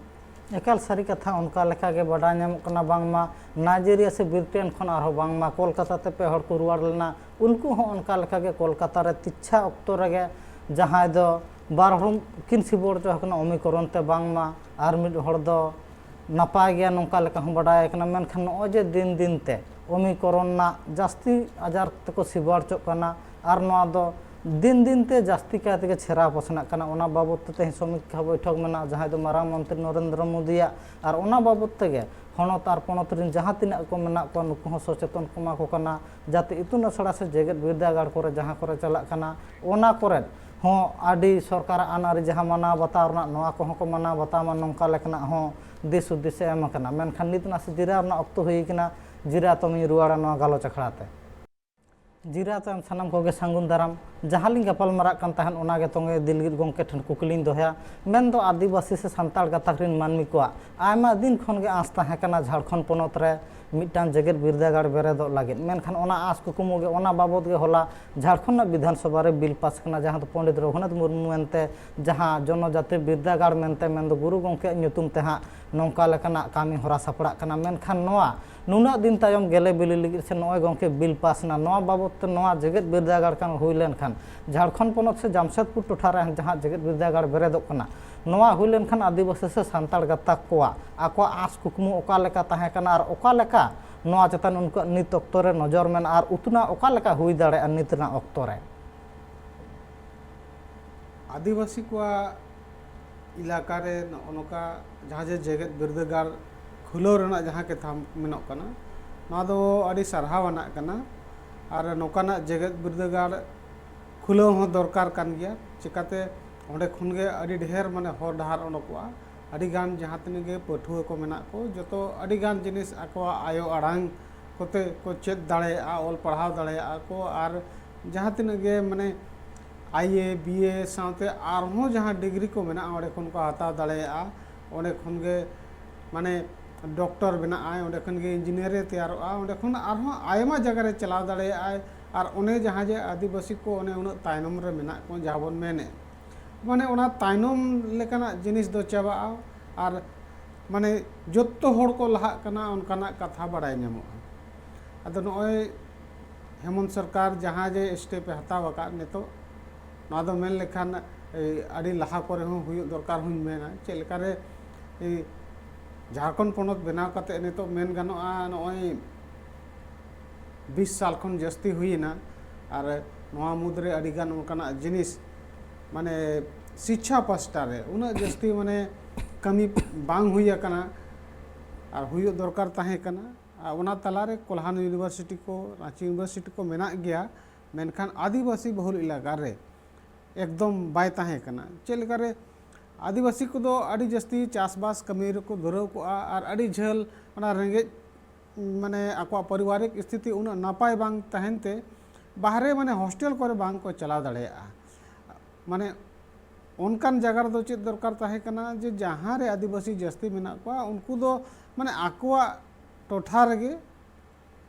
ᱮᱠᱟᱞ ᱥᱟᱹᱨᱤ ᱠᱟᱛᱷᱟ, ᱚᱱᱠᱟ ᱞᱮᱠᱟ ᱜᱮ ᱵᱟᱰᱟᱭ ᱧᱟᱢᱚᱜ ᱠᱟᱱᱟ ᱵᱟᱝᱢᱟ ᱱᱟᱭᱡᱮᱨᱤᱭᱟ ᱥᱮ ᱵᱨᱤᱴᱮᱱ ᱠᱷᱚᱱ ᱟᱨᱦᱚᱸ ᱵᱟᱝᱢᱟ ᱠᱳᱞᱠᱟᱛᱟ ᱛᱮ ᱯᱮ ᱦᱚᱲ ᱠᱚ ᱨᱩᱣᱟᱹᱲ ᱞᱮᱱᱟ᱾ ᱩᱱᱠᱩ ᱦᱚᱸ ᱚᱱᱠᱟ ᱞᱮᱠᱟ ᱜᱮ ᱠᱳᱞᱠᱟᱛᱟ ᱨᱮ ᱛᱤᱪᱷᱟ ᱚᱠᱛᱚ ᱨᱮᱜᱮ ᱡᱟᱦᱟᱸᱭ ᱫᱚ ᱵᱟᱨ ᱦᱚᱲ ᱠᱤᱱ ᱥᱤᱵᱚᱲ ᱦᱚᱪᱚ ᱟᱠᱟᱱᱟ ᱚᱢᱤᱠᱨᱚᱱ ᱛᱮ, ᱵᱟᱝᱢᱟ ᱟᱨ ᱢᱤᱫ ᱦᱚᱲ ᱫᱚ ᱱᱟᱯᱟᱭ ᱜᱮᱭᱟ, ᱱᱚᱝᱠᱟ ᱞᱮᱠᱟ ᱦᱚᱸ ᱵᱟᱰᱟᱭ ᱠᱟᱱᱟ᱾ ᱢᱮᱱᱠᱷᱟᱱ ᱱᱚᱜᱼᱚᱭ ᱡᱮ ᱫᱤᱱ ᱫᱤᱱ ᱛᱮ ᱚᱢᱤᱠᱨᱚᱱ ᱨᱮᱱᱟᱜ ᱡᱟᱹᱥᱛᱤ ᱟᱡᱟᱨ ᱛᱮᱠᱚ ᱥᱤᱵᱟᱲ ᱦᱚᱪᱚᱜ ᱠᱟᱱᱟ, ᱟᱨ ᱱᱚᱣᱟ ᱫᱚ ᱫᱤᱱ ᱫᱤᱱ ᱛᱮ ᱡᱟᱹᱥᱛᱤ ᱠᱟᱭ ᱛᱮᱜᱮ ᱪᱷᱮᱨᱟᱣ ᱯᱟᱥᱱᱟᱜ ᱠᱟᱱᱟ᱾ ᱚᱱᱟ ᱵᱟᱵᱚᱫ ᱛᱮ ᱛᱮᱦᱮᱧ ᱥᱚᱢᱤᱠᱠᱷᱟ ᱵᱳᱭᱴᱷᱚᱠ ᱢᱮᱱᱟᱜᱼᱟ, ᱡᱟᱦᱟᱸᱭ ᱫᱚ ᱢᱟᱨᱟᱝ ᱢᱚᱱᱛᱨᱤ ᱱᱚᱨᱮᱱᱫᱨᱚ ᱢᱳᱫᱤᱭᱟᱜ, ᱟᱨ ᱚᱱᱟ ᱵᱟᱵᱚᱫ ᱛᱮᱜᱮ ᱦᱚᱱᱚᱛ ᱟᱨ ᱯᱚᱱᱚᱛ ᱨᱮᱱ ᱡᱟᱦᱟᱸ ᱛᱤᱱᱟᱹᱜ ᱠᱚ ᱢᱮᱱᱟᱜ ᱠᱚᱣᱟ, ᱱᱩᱠᱩ ᱦᱚᱸ ᱥᱚᱪᱮᱛᱚᱱ ᱠᱚ ᱮᱢᱟ ᱠᱚ ᱠᱟᱱᱟ, ᱡᱟᱛᱮ ᱤᱛᱩᱱ ᱟᱥᱲᱟ ᱥᱮ ᱡᱮᱜᱮᱛ ᱵᱤᱨᱫᱟᱹᱜᱟᱲ ᱠᱚᱨᱮ ᱡᱟᱦᱟᱸ ᱠᱚᱨᱮ ᱪᱟᱞᱟᱜ ᱠᱟᱱᱟ, ᱚᱱᱟ ᱠᱚᱨᱮ ᱦᱚᱸ ᱟᱹᱰᱤ ᱥᱚᱨᱠᱟᱨᱟᱜ ᱟᱹᱱ ᱟᱹᱨᱤ ᱡᱟᱦᱟᱸ ᱢᱟᱱᱟᱣ ᱵᱟᱛᱟᱣ ᱨᱮᱱᱟᱜ, ᱱᱚᱣᱟ ᱠᱚᱦᱚᱸ ᱠᱚ ᱢᱟᱱᱟᱣ ᱵᱟᱛᱟᱣ ᱢᱟ, ᱱᱚᱝᱠᱟ ᱞᱮᱠᱟᱱᱟᱜ ᱦᱚᱸ ᱫᱤᱥ ᱦᱩᱫᱤᱥ ᱮ ᱮᱢ ᱟᱠᱟᱱᱟ᱾ ᱢᱮᱱᱠᱷᱟᱱ ᱱᱤᱛ ᱱᱟᱥᱮ ᱡᱤᱨᱟᱹᱣ ᱨᱮᱱᱟᱜ ᱚᱠᱛᱚ ᱦᱩᱭ ᱟᱠᱟᱱᱟ, ᱡᱤᱨᱟᱹᱣ ᱛᱟᱭᱚᱢ ᱤᱧ ᱨᱩᱣᱟᱹᱲᱟ ᱱᱚᱣᱟ ᱜᱟᱞᱚᱪ ᱟᱠᱷᱲᱟ ᱛᱮ᱾ ᱡᱤᱨᱟᱹᱣ ᱛᱟᱭᱚᱢ ᱥᱟᱱᱟᱢ ᱠᱚᱜᱮ ᱥᱟᱹᱜᱩᱱ ᱫᱟᱨᱟᱢ᱾ ᱡᱟᱦᱟᱸ ᱞᱤᱧ ᱜᱟᱯᱟᱞ ᱢᱟᱨᱟᱜ ᱠᱟᱱ ᱛᱟᱦᱮᱸᱫ, ᱚᱱᱟ ᱜᱮ ᱛᱚᱸᱜᱮ ᱫᱤᱞ ᱜᱤᱫ ᱜᱚᱢᱠᱮ ᱴᱷᱮᱱ ᱠᱩᱠᱞᱤᱧ ᱫᱚᱦᱚᱭᱟ᱾ ᱢᱮᱱᱫᱚ ᱟᱹᱫᱤᱵᱟᱹᱥᱤ ᱥᱮ ᱥᱟᱱᱛᱟᱲ ᱜᱟᱛᱟᱠ ᱨᱮᱱ ᱢᱟᱹᱱᱢᱤ ᱠᱚᱣᱟᱜ ᱟᱭᱢᱟ ᱫᱤᱱ ᱠᱷᱚᱱ ᱜᱮ ᱟᱸᱥ ᱛᱟᱦᱮᱸ ᱠᱟᱱᱟ ᱡᱷᱟᱲᱠᱷᱚᱸᱰ ᱯᱚᱱᱚᱛ ᱨᱮ ᱢᱤᱫᱴᱟᱝ ᱡᱮᱜᱮᱛ ᱵᱤᱨᱫᱟᱹᱜᱟᱲ ᱵᱮᱨᱮᱫᱚᱜ ᱞᱟᱹᱜᱤᱫ᱾ ᱢᱮᱱᱠᱷᱟᱱ ᱚᱱᱟ ᱟᱸᱥ ᱠᱩᱠᱢᱩ ᱜᱮ, ᱚᱱᱟ ᱵᱟᱵᱚᱫ ᱜᱮ ᱦᱚᱞᱟ ᱡᱷᱟᱲᱠᱷᱚᱸᱰ ᱨᱮᱱᱟᱜ ᱵᱤᱫᱷᱟᱱ ᱥᱚᱵᱷᱟ ᱨᱮ ᱵᱤᱞ ᱯᱟᱥ ᱠᱟᱱᱟ, ᱡᱟᱦᱟᱸ ᱫᱚ ᱯᱚᱱᱰᱤᱛ ᱨᱚᱜᱷᱩᱱᱟᱛᱷ ᱢᱩᱨᱢᱩ ᱢᱮᱱᱛᱮ ᱡᱟᱦᱟᱸ ᱡᱚᱱᱚᱡᱟᱛᱤ ᱵᱤᱨᱫᱟᱹᱜᱟᱲ ᱢᱮᱱᱛᱮ, ᱢᱮᱱᱫᱚ ᱜᱩᱨᱩ ᱜᱚᱢᱠᱮᱭᱟᱜ ᱧᱩᱛᱩᱢ ᱛᱮ ᱦᱟᱸᱜ ᱱᱚᱝᱠᱟ ᱞᱮᱠᱟᱱᱟᱜ ᱠᱟᱹᱢᱤ ᱦᱚᱨᱟ ᱥᱟᱯᱲᱟᱜ ᱠᱟᱱᱟ᱾ ᱢᱮᱱᱠᱷᱟᱱ ᱱᱚᱣᱟ ᱱᱩᱱᱟᱹᱜ ᱫᱤᱱ ᱛᱟᱭᱚᱢ ᱜᱮᱞᱮ ᱵᱤᱞᱤ ᱞᱟᱹᱜᱤᱫ ᱥᱮ ᱱᱚᱜᱼᱚᱭ ᱜᱚᱢᱠᱮ ᱵᱤᱞ ᱯᱟᱥ ᱮᱱᱟ, ᱱᱚᱣᱟ ᱵᱟᱵᱚᱫ ᱛᱮ ᱱᱚᱣᱟ ᱡᱮᱜᱮᱛ ᱵᱤᱨᱫᱟᱹᱜᱟᱲ ᱠᱟᱱ ᱦᱩᱭ ᱞᱮᱱᱠᱷᱟᱱ ᱡᱷᱟᱲᱠᱷᱚᱸᱰ ᱯᱚᱱᱚᱛ ᱥᱮ ᱡᱟᱢᱥᱮᱫᱽᱯᱩᱨ ᱴᱚᱴᱷᱟ ᱨᱮ ᱡᱟᱦᱟᱸ ᱡᱮᱜᱮᱛ ᱵᱤᱨᱫᱟᱹᱜᱟᱲ ᱵᱮᱨᱮᱫᱚᱜ ᱠᱟᱱᱟ, ᱱᱚᱣᱟ ᱦᱩᱭ ᱞᱮᱱᱠᱷᱟᱱ ᱟᱹᱫᱤᱵᱟᱹᱥᱤ ᱥᱮ ᱥᱟᱱᱛᱟᱲ ᱜᱟᱛᱟᱠ ᱠᱚᱣᱟᱜ ᱟᱠᱚᱣᱟᱜ ᱟᱸᱥ ᱠᱩᱠᱢᱩ ᱚᱠᱟ ᱞᱮᱠᱟ ᱛᱟᱦᱮᱸ ᱠᱟᱱᱟ ᱟᱨ ᱚᱠᱟ ᱞᱮᱠᱟ ᱱᱚᱣᱟ ᱪᱮᱛᱟᱱ ᱩᱱᱠᱩᱣᱟᱜ ᱱᱤᱛ ᱚᱠᱛᱚ ᱨᱮ ᱱᱚᱡᱚᱨ ᱢᱮᱱᱟᱜᱼᱟ ᱟᱨ ᱩᱛᱱᱟᱹᱣ ᱚᱠᱟ ᱞᱮᱠᱟ ᱦᱩᱭ ᱫᱟᱲᱮᱭᱟᱜᱼᱟ ᱱᱤᱛ ᱨᱮᱱᱟᱜ ᱚᱠᱛᱚ ᱨᱮ? ᱟᱹᱫᱤᱵᱟᱹᱥᱤ ᱠᱚᱣᱟᱜ ᱮᱞᱟᱠᱟ ᱨᱮ ᱱᱚᱜᱼᱚ ᱱᱚᱝᱠᱟ ᱡᱟᱦᱟᱸ ᱡᱮ ᱡᱮᱜᱮᱛ ᱵᱤᱨᱫᱟᱹᱜᱟᱲ ᱠᱷᱩᱞᱟᱹᱣ ᱨᱮᱱᱟᱜ ᱡᱟᱦᱟᱸ ᱠᱟᱛᱷᱟ ᱢᱮᱱᱚᱜ ᱠᱟᱱᱟ, ᱱᱚᱣᱟ ᱫᱚ ᱟᱹᱰᱤ ᱥᱟᱨᱦᱟᱣ ᱟᱱᱟᱜ ᱠᱟᱱᱟ᱾ ᱟᱨ ᱱᱚᱝᱠᱟᱱᱟᱜ ᱡᱮᱜᱮᱛ ᱵᱤᱨᱫᱟᱹᱜᱟᱲ ᱠᱷᱩᱞᱟᱹᱣ ᱦᱚᱸ ᱫᱚᱨᱠᱟᱨ ᱠᱟᱱ ᱜᱮᱭᱟ᱾ ᱪᱤᱠᱟᱹᱛᱮ ᱚᱸᱰᱮ ᱠᱷᱚᱱ ᱜᱮ ᱟᱹᱰᱤ ᱰᱷᱮᱨ ᱢᱟᱱᱮ ᱦᱚᱨ ᱰᱟᱦᱟᱨ ᱚᱰᱚᱠᱚᱜᱼᱟ᱾ ᱟᱹᱰᱤ ᱜᱟᱱ ᱡᱟᱦᱟᱸ ᱛᱤᱱᱟᱹᱜ ᱜᱮ ᱯᱟᱹᱴᱷᱩᱣᱟᱹ ᱠᱚ ᱢᱮᱱᱟᱜ ᱠᱚ, ᱡᱚᱛᱚ ᱟᱹᱰᱤ ᱜᱟᱱ ᱡᱤᱱᱤᱥ ᱟᱠᱚᱣᱟᱜ ᱟᱭᱳ ᱟᱲᱟᱝ ᱠᱚᱛᱮ ᱠᱚ ᱪᱮᱫ ᱫᱟᱲᱮᱭᱟᱜᱼᱟ, ᱚᱞ ᱯᱟᱲᱦᱟᱣ ᱫᱟᱲᱮᱭᱟᱜᱼᱟ ᱠᱚ, ᱟᱨ ᱡᱟᱦᱟᱸ ᱛᱤᱱᱟᱹᱜ ᱜᱮ ᱢᱟᱱᱮ ᱟᱭ ᱮ, ᱵᱤ ᱮ ᱥᱟᱶᱛᱮ ᱟᱨᱦᱚᱸ ᱡᱟᱦᱟᱸ ᱰᱤᱜᱽᱨᱤ ᱠᱚ ᱢᱮᱱᱟᱜᱼᱟ, ᱚᱸᱰᱮ ᱠᱷᱚᱱ ᱠᱚ ᱦᱟᱛᱟᱣ ᱫᱟᱲᱮᱭᱟᱜᱼᱟ᱾ ᱚᱸᱰᱮ ᱠᱷᱚᱱ ᱜᱮ ᱢᱟᱱᱮ ᱰᱚᱠᱴᱚᱨ ᱵᱮᱱᱟᱜᱼᱟᱭ, ᱚᱸᱰᱮ ᱠᱷᱚᱱ ᱜᱮ ᱤᱧᱡᱤᱱᱤᱭᱟᱨᱮ ᱛᱮᱭᱟᱨᱚᱜᱼᱟ, ᱚᱸᱰᱮ ᱠᱷᱚᱱ ᱟᱨᱦᱚᱸ ᱟᱭᱢᱟ ᱡᱟᱭᱜᱟ ᱨᱮ ᱪᱟᱞᱟᱣ ᱫᱟᱲᱮᱭᱟᱜᱼᱟᱭ᱾ ᱟᱨ ᱚᱱᱮ ᱡᱟᱦᱟᱸ ᱡᱮ ᱟᱹᱫᱤᱵᱟᱹᱥᱤ ᱠᱚ ᱚᱱᱮ ᱩᱱᱟᱹᱜ ᱛᱟᱭᱱᱚᱢ ᱨᱮ ᱢᱮᱱᱟᱜ ᱠᱚ, ᱡᱟᱦᱟᱸ ᱵᱚᱱ ᱢᱮᱱᱮᱫ, ᱢᱟᱱᱮ ᱚᱱᱟ ᱛᱟᱭᱱᱚᱢ ᱞᱮᱠᱟᱱᱟᱜ ᱡᱤᱱᱤᱥ ᱫᱚ ᱪᱟᱵᱟᱜᱼᱟ᱾ ᱟᱨ ᱢᱟᱱᱮ ᱡᱚᱛᱚ ᱦᱚᱲ ᱠᱚ ᱞᱟᱦᱟᱜ ᱠᱟᱱᱟ, ᱚᱱᱠᱟᱱᱟᱜ ᱠᱟᱛᱷᱟ ᱵᱟᱲᱟᱭ ᱧᱟᱢᱚᱜᱼᱟ᱾ ᱟᱫᱚ ᱱᱚᱜᱼᱚᱭ ᱦᱮᱢᱚᱱᱛ ᱥᱚᱨᱠᱟᱨ ᱡᱟᱦᱟᱸ ᱡᱮ ᱥᱴᱮᱯ ᱮ ᱦᱟᱛᱟᱣ ᱟᱠᱟᱫ ᱱᱤᱛᱚᱜ, ᱱᱚᱣᱟ ᱫᱚ ᱢᱮᱱ ᱞᱮᱠᱷᱟᱱ ᱮᱭ ᱟᱹᱰᱤ ᱞᱟᱦᱟ ᱠᱚᱨᱮ ᱦᱚᱸ ᱦᱩᱭᱩᱜ ᱫᱚᱨᱠᱟᱨ ᱦᱚᱸᱧ ᱢᱮᱱᱟ᱾ ᱪᱮᱫ ᱞᱮᱠᱟᱨᱮ ᱮᱭ ᱡᱷᱟᱲᱠᱷᱚᱸᱰ ᱯᱚᱱᱚᱛ ᱵᱮᱱᱟᱣ ᱠᱟᱛᱮ ᱱᱤᱛᱚᱜ ᱢᱮᱱ ᱜᱟᱱᱚᱜᱼᱟ, ᱱᱚᱜᱼᱚᱭ ᱵᱤᱥ ᱥᱟᱞ ᱠᱷᱚᱱ ᱡᱟᱹᱥᱛᱤ ᱦᱩᱭᱮᱱᱟ᱾ ᱟᱨ ᱱᱚᱣᱟ ᱢᱩᱫᱽᱨᱮ ᱟᱹᱰᱤᱜᱟᱱ ᱚᱱᱠᱟᱱᱟᱜ ᱡᱤᱱᱤᱥ, ᱢᱟᱱᱮ ᱥᱤᱪᱪᱷᱟ ᱯᱟᱥᱴᱟ ᱨᱮ ᱩᱱᱟᱹᱜ ᱡᱟᱹᱥᱛᱤ ᱢᱟᱱᱮ ᱠᱟᱹᱢᱤ ᱵᱟᱝ ᱦᱩᱭ ᱟᱠᱟᱱᱟ, ᱟᱨ ᱦᱩᱭᱩᱜ ᱫᱚᱨᱠᱟᱨ ᱛᱟᱦᱮᱸ ᱠᱟᱱᱟ᱾ ᱟᱨ ᱚᱱᱟ ᱛᱟᱞᱟᱨᱮ ᱠᱳᱞᱦᱟᱱ ᱤᱭᱩᱱᱤᱵᱷᱟᱨᱥᱤᱴᱤ ᱠᱚ, ᱨᱟᱺᱪᱤ ᱤᱭᱩᱱᱤᱵᱷᱟᱨᱥᱤᱴᱤ ᱠᱚ ᱢᱮᱱᱟᱜ ᱜᱮᱭᱟ, ᱢᱮᱱᱠᱷᱟᱱ ᱟᱹᱫᱤᱵᱟᱹᱥᱤ ᱵᱚᱦᱩᱞ ᱮᱞᱟᱠᱟ ᱨᱮ ᱮᱠᱫᱚᱢ ᱵᱟᱭ ᱛᱟᱦᱮᱸ ᱠᱟᱱᱟ᱾ ᱪᱮᱫ ᱞᱮᱠᱟᱨᱮ ᱟᱹᱫᱤᱵᱟᱹᱥᱤ ᱠᱚᱫᱚ ᱟᱹᱰᱤ ᱡᱟᱹᱥᱛᱤ ᱪᱟᱥᱵᱟᱥ ᱠᱟᱹᱢᱤ ᱨᱮᱠᱚ ᱫᱷᱩᱨᱟᱹᱣ ᱠᱚᱜᱼᱟ, ᱟᱨ ᱟᱹᱰᱤ ᱡᱷᱟᱹᱞ ᱚᱱᱟ ᱨᱮᱸᱜᱮᱡ, ᱢᱟᱱᱮ ᱟᱠᱚᱣᱟᱜ ᱯᱟᱨᱤᱵᱟᱨᱤᱠ ᱥᱛᱷᱤᱛᱤ ᱩᱱᱟᱹᱜ ᱱᱟᱯᱟᱭ ᱵᱟᱝ ᱛᱟᱦᱮᱱ ᱛᱮ ᱵᱟᱦᱨᱮ, ᱢᱟᱱᱮ ᱦᱳᱥᱴᱮᱞ ᱠᱚᱨᱮ ᱵᱟᱝ ᱠᱚ ᱪᱟᱞᱟᱣ ᱫᱟᱲᱮᱭᱟᱜᱼᱟ᱾ ᱢᱟᱱᱮ ᱚᱱᱠᱟᱱ ᱡᱟᱭᱜᱟ ᱨᱮᱫᱚ ᱪᱮᱫ ᱫᱚᱨᱠᱟᱨ ᱛᱟᱦᱮᱸ ᱠᱟᱱᱟ ᱡᱮ ᱡᱟᱦᱟᱸ ᱨᱮ ᱟᱹᱫᱤᱵᱟᱹᱥᱤ ᱡᱟᱹᱥᱛᱤ ᱢᱮᱱᱟᱜ ᱠᱚᱣᱟ, ᱩᱱᱠᱩ ᱫᱚ ᱢᱟᱱᱮ ᱟᱠᱚᱣᱟᱜ ᱴᱚᱴᱷᱟ ᱨᱮᱜᱮ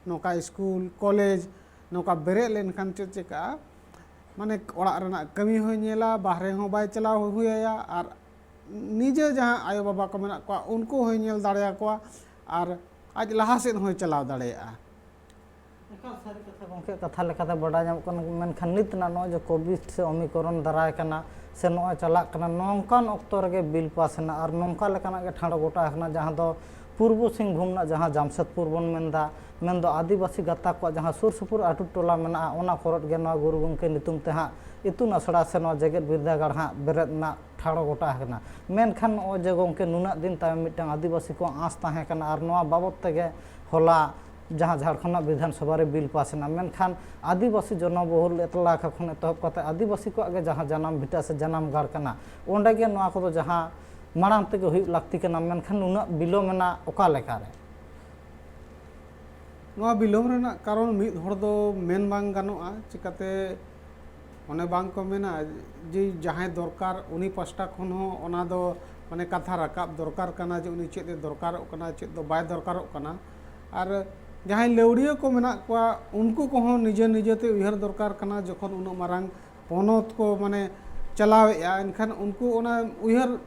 ᱱᱚᱝᱠᱟ ᱥᱠᱩᱞ, ᱠᱚᱞᱮᱡᱽ ᱱᱚᱝᱠᱟ ᱵᱮᱨᱮᱫ ᱞᱮᱱᱠᱷᱟᱱ ᱪᱮᱫ ᱪᱤᱠᱟᱹᱜᱼᱟ? ᱢᱟᱱᱮ ᱚᱲᱟᱜ ᱨᱮᱱᱟᱜ ᱠᱟᱹᱢᱤ ᱦᱚᱸᱭ ᱧᱮᱞᱟ, ᱵᱟᱦᱨᱮ ᱦᱚᱸ ᱵᱟᱭ ᱪᱟᱞᱟᱣ ᱦᱩᱭ ᱟᱭᱟ, ᱟᱨ ᱱᱤᱡᱮ ᱡᱟᱦᱟᱸ ᱟᱭᱳᱼᱵᱟᱵᱟ ᱠᱚ ᱢᱮᱱᱟᱜ ᱠᱚᱣᱟ, ᱩᱱᱠᱩ ᱦᱚᱸᱭ ᱧᱮᱞ ᱫᱟᱲᱮᱭᱟᱠᱚᱣᱟ, ᱟᱨ ᱟᱡ ᱞᱟᱦᱟ ᱥᱮᱫ ᱦᱚᱸᱭ ᱪᱟᱞᱟᱣ ᱫᱟᱲᱮᱭᱟᱜᱼᱟ᱾ ᱮᱠᱟᱞ ᱥᱟᱹᱨᱤ ᱠᱟᱛᱷᱟ ᱜᱚᱢᱠᱮ, ᱠᱟᱛᱷᱟ ᱞᱮᱠᱟᱛᱮ ᱵᱟᱰᱟᱭ ᱧᱟᱢᱚᱜ ᱠᱟᱱᱟ᱾ ᱢᱮᱱᱠᱷᱟᱱ ᱱᱤᱛ ᱨᱮᱱᱟᱜ ᱱᱚᱜᱼᱚᱭ ᱡᱮ ᱠᱳᱵᱷᱤᱰ ᱥᱮ ᱚᱢᱤᱠᱨᱚᱱ ᱫᱟᱨᱟᱭ ᱠᱟᱱᱟ ᱥᱮ ᱱᱚᱜᱼᱚᱭ ᱪᱟᱞᱟᱜ ᱠᱟᱱᱟ, ᱱᱚᱝᱠᱟᱱ ᱚᱠᱛᱚ ᱨᱮᱜᱮ ᱵᱤᱞ ᱯᱟᱥ ᱮᱱᱟ ᱟᱨ ᱱᱚᱝᱠᱟ ᱞᱮᱠᱟᱱᱟᱜ ᱜᱮ ᱴᱷᱟᱲᱚ ᱜᱚᱴᱟ ᱟᱠᱟᱱᱟ, ᱡᱟᱦᱟᱸ ᱫᱚ ᱯᱩᱨᱵᱚ ᱥᱤᱝᱵᱷᱩᱢ ᱨᱮᱱᱟᱜ ᱡᱟᱦᱟᱸ ᱡᱟᱢᱥᱮᱫᱽᱯᱩᱨ ᱵᱚᱱ ᱢᱮᱱᱫᱟ, ᱢᱮᱱᱫᱚ ᱟᱹᱫᱤᱵᱟᱹᱥᱤ ᱜᱟᱛᱟᱠ ᱠᱚᱣᱟᱜ ᱡᱟᱦᱟᱸ ᱥᱩᱨ ᱥᱩᱯᱩᱨ ᱟᱹᱛᱩ ᱴᱚᱞᱟ ᱢᱮᱱᱟᱜᱼᱟ, ᱚᱱᱟ ᱠᱚᱨᱮᱫ ᱜᱮ ᱱᱚᱣᱟ ᱜᱩᱨᱩ ᱜᱚᱢᱠᱮ ᱧᱩᱛᱩᱢ ᱛᱮ ᱦᱟᱸᱜ ᱤᱛᱩᱱ ᱟᱥᱲᱟ ᱥᱮ ᱱᱚᱣᱟ ᱡᱮᱜᱮᱛ ᱵᱤᱨᱫᱟᱹᱜᱟᱲ ᱦᱟᱸᱜ ᱵᱮᱨᱮᱫ ᱨᱮᱱᱟᱜ ᱴᱷᱟᱲᱚ ᱜᱚᱴᱟ ᱟᱠᱟᱱᱟ᱾ ᱢᱮᱱᱠᱷᱟᱱ ᱱᱚᱜᱼᱚᱭ ᱡᱮ ᱜᱚᱢᱠᱮ, ᱱᱩᱱᱟᱹᱜ ᱫᱤᱱ ᱛᱟᱭᱚᱢ ᱢᱤᱫᱴᱟᱝ ᱟᱹᱫᱤᱵᱟᱹᱥᱤ ᱠᱚᱣᱟᱜ ᱟᱸᱥ ᱛᱟᱦᱮᱸ ᱠᱟᱱᱟ ᱟᱨ ᱱᱚᱣᱟ ᱵᱟᱵᱚᱫ ᱛᱮᱜᱮ ᱦᱚᱞᱟ ᱡᱟᱦᱟᱸ ᱡᱷᱟᱲᱠᱷᱚᱸᱰ ᱨᱮᱱᱟᱜ ᱵᱤᱫᱷᱟᱱ ᱥᱚᱵᱷᱟ ᱨᱮ ᱵᱤᱞ ᱯᱟᱥ ᱮᱱᱟ, ᱢᱮᱱᱠᱷᱟᱱ ᱟᱹᱫᱤᱵᱟᱹᱥᱤ ᱡᱚᱱᱚᱵᱚᱦᱩᱞ ᱮᱞᱟᱠᱟ ᱠᱷᱚᱱ ᱮᱛᱚᱦᱚᱵ ᱠᱟᱛᱮ ᱟᱹᱫᱤᱵᱟᱹᱥᱤ ᱠᱚᱣᱟᱜ ᱜᱮ ᱡᱟᱦᱟᱸ ᱡᱟᱱᱟᱢ ᱵᱷᱤᱴᱟᱹ ᱥᱮ ᱡᱟᱱᱟᱢ ᱜᱟᱲ ᱠᱟᱱᱟ, ᱚᱸᱰᱮ ᱜᱮ ᱱᱚᱣᱟ ᱠᱚᱫᱚ ᱡᱟᱦᱟᱸ ᱢᱟᱲᱟᱝ ᱛᱮᱜᱮ ᱦᱩᱭᱩᱜ ᱞᱟᱹᱠᱛᱤ ᱠᱟᱱᱟ, ᱢᱮᱱᱠᱷᱟᱱ ᱱᱩᱱᱟᱹᱜ ᱵᱤᱞᱚᱢ ᱮᱱᱟ ᱚᱠᱟ ᱞᱮᱠᱟᱨᱮ? ᱱᱚᱣᱟ ᱵᱤᱞᱚᱢ ᱨᱮᱱᱟᱜ ᱠᱟᱨᱚᱱ ᱢᱤᱫ ᱦᱚᱲ ᱫᱚ ᱢᱮᱱ ᱵᱟᱝ ᱜᱟᱱᱚᱜᱼᱟ᱾ ᱪᱤᱠᱟᱹᱛᱮ ᱚᱱᱮ ᱵᱟᱝ ᱠᱚ ᱢᱮᱱᱟ ᱡᱮ ᱡᱟᱦᱟᱸᱭ ᱫᱚᱨᱠᱟᱨ ᱩᱱᱤ ᱯᱟᱥᱴᱟ ᱠᱷᱚᱱ ᱦᱚᱸ ᱚᱱᱟ ᱫᱚ ᱢᱟᱱᱮ ᱠᱟᱛᱷᱟ ᱨᱟᱠᱟᱵ ᱫᱚᱨᱠᱟᱨ ᱠᱟᱱᱟ ᱡᱮ ᱩᱱᱤ ᱪᱮᱫ ᱮ ᱫᱚᱨᱠᱟᱨᱚᱜ ᱠᱟᱱᱟ, ᱪᱮᱫ ᱫᱚ ᱵᱟᱭ ᱫᱚᱨᱠᱟᱨᱚᱜ ᱠᱟᱱᱟ᱾ ᱟᱨ ᱡᱟᱦᱟᱸᱭ ᱞᱟᱹᱣᱲᱤᱭᱟᱹ ᱠᱚ ᱢᱮᱱᱟᱜ ᱠᱚᱣᱟ ᱩᱱᱠᱩ ᱠᱚᱦᱚᱸ ᱱᱤᱡᱮ ᱱᱤᱡᱮᱛᱮ ᱩᱭᱦᱟᱹᱨ ᱫᱚᱨᱠᱟᱨ ᱠᱟᱱᱟ᱾ ᱡᱚᱠᱷᱚᱱ ᱩᱱᱟᱹᱜ ᱢᱟᱨᱟᱝ ᱯᱚᱱᱚᱛ ᱠᱚ ᱢᱟᱱᱮ ᱪᱟᱞᱟᱣᱮᱫᱼᱟ, ᱮᱱᱠᱷᱟᱱ ᱩᱱᱠᱩ ᱚᱱᱟ ᱩᱭᱦᱟᱹᱨ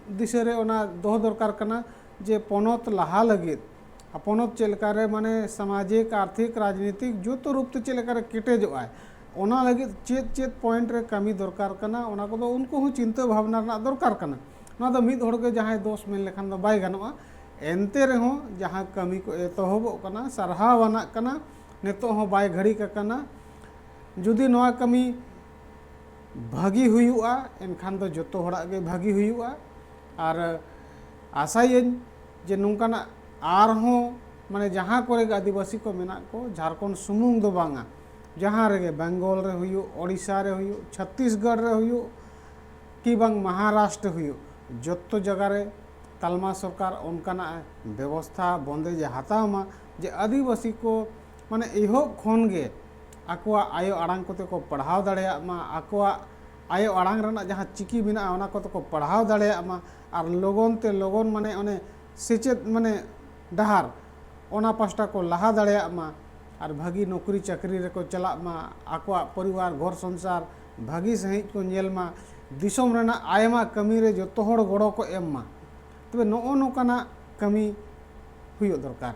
ᱫᱤᱥᱟᱹ ᱨᱮ ᱚᱱᱟ ᱫᱚᱦᱚ ᱫᱚᱨᱠᱟᱨ ᱠᱟᱱᱟ ᱡᱮ ᱯᱚᱱᱚᱛ ᱞᱟᱦᱟ ᱞᱟᱹᱜᱤᱫ ᱟᱨ ᱯᱚᱱᱚᱛ ᱪᱮᱫ ᱞᱮᱠᱟᱨᱮ ᱢᱟᱱᱮ ᱥᱟᱢᱟᱡᱤᱠ, ᱟᱨᱛᱷᱤᱠ, ᱨᱟᱡᱽᱱᱤᱛᱤᱠ ᱡᱚᱛᱚ ᱨᱩᱯ ᱛᱮ ᱪᱮᱫ ᱞᱮᱠᱟᱨᱮ ᱠᱮᱴᱮᱡᱚᱜᱼᱟᱭ, ᱚᱱᱟ ᱞᱟᱹᱜᱤᱫ ᱪᱮᱫ ᱪᱮᱫ ᱯᱚᱭᱮᱱᱴ ᱨᱮ ᱠᱟᱹᱢᱤ ᱫᱚᱨᱠᱟᱨ ᱠᱟᱱᱟ, ᱚᱱᱟ ᱠᱚᱫᱚ ᱩᱱᱠᱩ ᱦᱚᱸ ᱪᱤᱱᱛᱟᱹ ᱵᱷᱟᱵᱽᱱᱟ ᱨᱮᱱᱟᱜ ᱫᱚᱨᱠᱟᱨ ᱠᱟᱱᱟ᱾ ᱱᱚᱣᱟ ᱫᱚ ᱢᱤᱫ ᱦᱚᱲ ᱜᱮ ᱡᱟᱦᱟᱸᱭ ᱫᱳᱥ ᱢᱮᱱ ᱞᱮᱠᱷᱟᱱ ᱫᱚ ᱵᱟᱭ ᱜᱟᱱᱚᱜᱼᱟ᱾ ᱮᱱᱛᱮ ᱨᱮᱦᱚᱸ ᱡᱟᱦᱟᱸ ᱠᱟᱹᱢᱤ ᱠᱚ ᱮᱛᱚᱦᱚᱵᱚᱜ ᱠᱟᱱᱟ, ᱥᱟᱨᱦᱟᱣ ᱟᱱᱟᱜ ᱠᱟᱱᱟ, ᱱᱤᱛᱚᱜ ᱦᱚᱸ ᱵᱟᱭ ᱜᱷᱟᱹᱲᱤᱠ ᱟᱠᱟᱱᱟ᱾ ᱡᱩᱫᱤ ᱱᱚᱣᱟ ᱠᱟᱹᱢᱤ ᱵᱷᱟᱹᱜᱤ ᱦᱩᱭᱩᱜᱼᱟ, ᱮᱱᱠᱷᱟᱱ ᱫᱚ ᱡᱚᱛᱚ ᱦᱚᱲᱟᱜ ᱜᱮ ᱵᱷᱟᱹᱜᱤ ᱦᱩᱭᱩᱜᱼᱟ᱾ ᱟᱨ ᱟᱥᱟᱭᱟᱹᱧ ᱡᱮ ᱱᱚᱝᱠᱟᱱᱟᱜ ᱟᱨᱦᱚᱸ ᱢᱟᱱᱮ ᱡᱟᱦᱟᱸ ᱠᱚᱨᱮ ᱜᱮ ᱟᱹᱫᱤᱵᱟᱹᱥᱤ ᱠᱚ ᱢᱮᱱᱟᱜ ᱠᱚ, ᱡᱷᱟᱲᱠᱷᱚᱸᱰ ᱥᱩᱢᱩᱝ ᱫᱚ ᱵᱟᱝᱟ, ᱡᱟᱦᱟᱸ ᱨᱮᱜᱮ ᱵᱮᱝᱜᱚᱞ ᱨᱮ ᱦᱩᱭᱩᱜ, ᱳᱰᱤᱥᱟ ᱨᱮ ᱦᱩᱭᱩᱜ, ᱪᱷᱚᱛᱛᱤᱥᱜᱚᱲ ᱨᱮ ᱦᱩᱭᱩᱜ, ᱠᱤ ᱵᱟᱝ ᱢᱚᱦᱟᱨᱟᱥᱴᱨᱚ ᱦᱩᱭᱩᱜ, ᱡᱚᱛᱚ ᱡᱟᱭᱜᱟ ᱨᱮ ᱛᱟᱞᱢᱟ ᱥᱚᱨᱠᱟᱨ ᱚᱱᱠᱟᱱᱟᱜ ᱵᱮᱵᱚᱥᱛᱷᱟ ᱵᱚᱱᱫᱮᱡ ᱮ ᱦᱟᱛᱟᱣ ᱢᱟ ᱡᱮ ᱟᱹᱫᱤᱵᱟᱹᱥᱤ ᱠᱚ ᱢᱟᱱᱮ ᱮᱦᱚᱵ ᱠᱷᱚᱱ ᱜᱮ ᱟᱠᱚᱣᱟᱜ ᱟᱭᱳ ᱟᱲᱟᱝ ᱠᱚᱛᱮ ᱠᱚ ᱯᱟᱲᱦᱟᱣ ᱫᱟᱲᱮᱭᱟᱜ ᱢᱟ, ᱟᱠᱚᱣᱟᱜ ᱟᱭᱳ ᱟᱲᱟᱝ ᱨᱮᱱᱟᱜ ᱡᱟᱦᱟᱸ ᱪᱤᱠᱤ ᱢᱮᱱᱟᱜᱼᱟ ᱚᱱᱟ ᱠᱚᱛᱮ ᱠᱚ ᱯᱟᱲᱦᱟᱣ ᱫᱟᱲᱮᱭᱟᱜ ᱢᱟ, ᱟᱨ ᱞᱚᱜᱚᱱ ᱛᱮ ᱞᱚᱜᱚᱱ ᱢᱟᱱᱮ ᱚᱱᱮ ᱥᱮᱪᱮᱫ ᱢᱟᱱᱮ ᱰᱟᱦᱟᱨ ᱚᱱᱟ ᱯᱟᱥᱴᱟ ᱠᱚ ᱞᱟᱦᱟ ᱫᱟᱲᱮᱭᱟᱜ ᱢᱟ, ᱟᱨ ᱵᱷᱟᱹᱜᱤ ᱱᱚᱠᱨᱤ ᱪᱟᱹᱠᱨᱤ ᱨᱮᱠᱚ ᱪᱟᱞᱟᱜ ᱢᱟ, ᱟᱠᱚᱣᱟᱜ ᱯᱚᱨᱤᱵᱟᱨ ᱜᱷᱚᱨ ᱥᱚᱝᱥᱟᱨ ᱵᱷᱟᱹᱜᱤ ᱥᱟᱺᱦᱤᱡ ᱠᱚ ᱧᱮᱞ ᱢᱟ, ᱫᱤᱥᱚᱢ ᱨᱮᱱᱟᱜ ᱟᱭᱢᱟ ᱠᱟᱹᱢᱤ ᱨᱮ ᱡᱚᱛᱚ ᱦᱚᱲ ᱜᱚᱲᱚ ᱠᱚ ᱮᱢ ᱢᱟ᱾ ᱛᱚᱵᱮ ᱱᱚᱜᱼᱚ ᱱᱚᱝᱠᱟᱱᱟᱜ ᱠᱟᱹᱢᱤ ᱦᱩᱭᱩᱜ ᱫᱚᱨᱠᱟᱨ᱾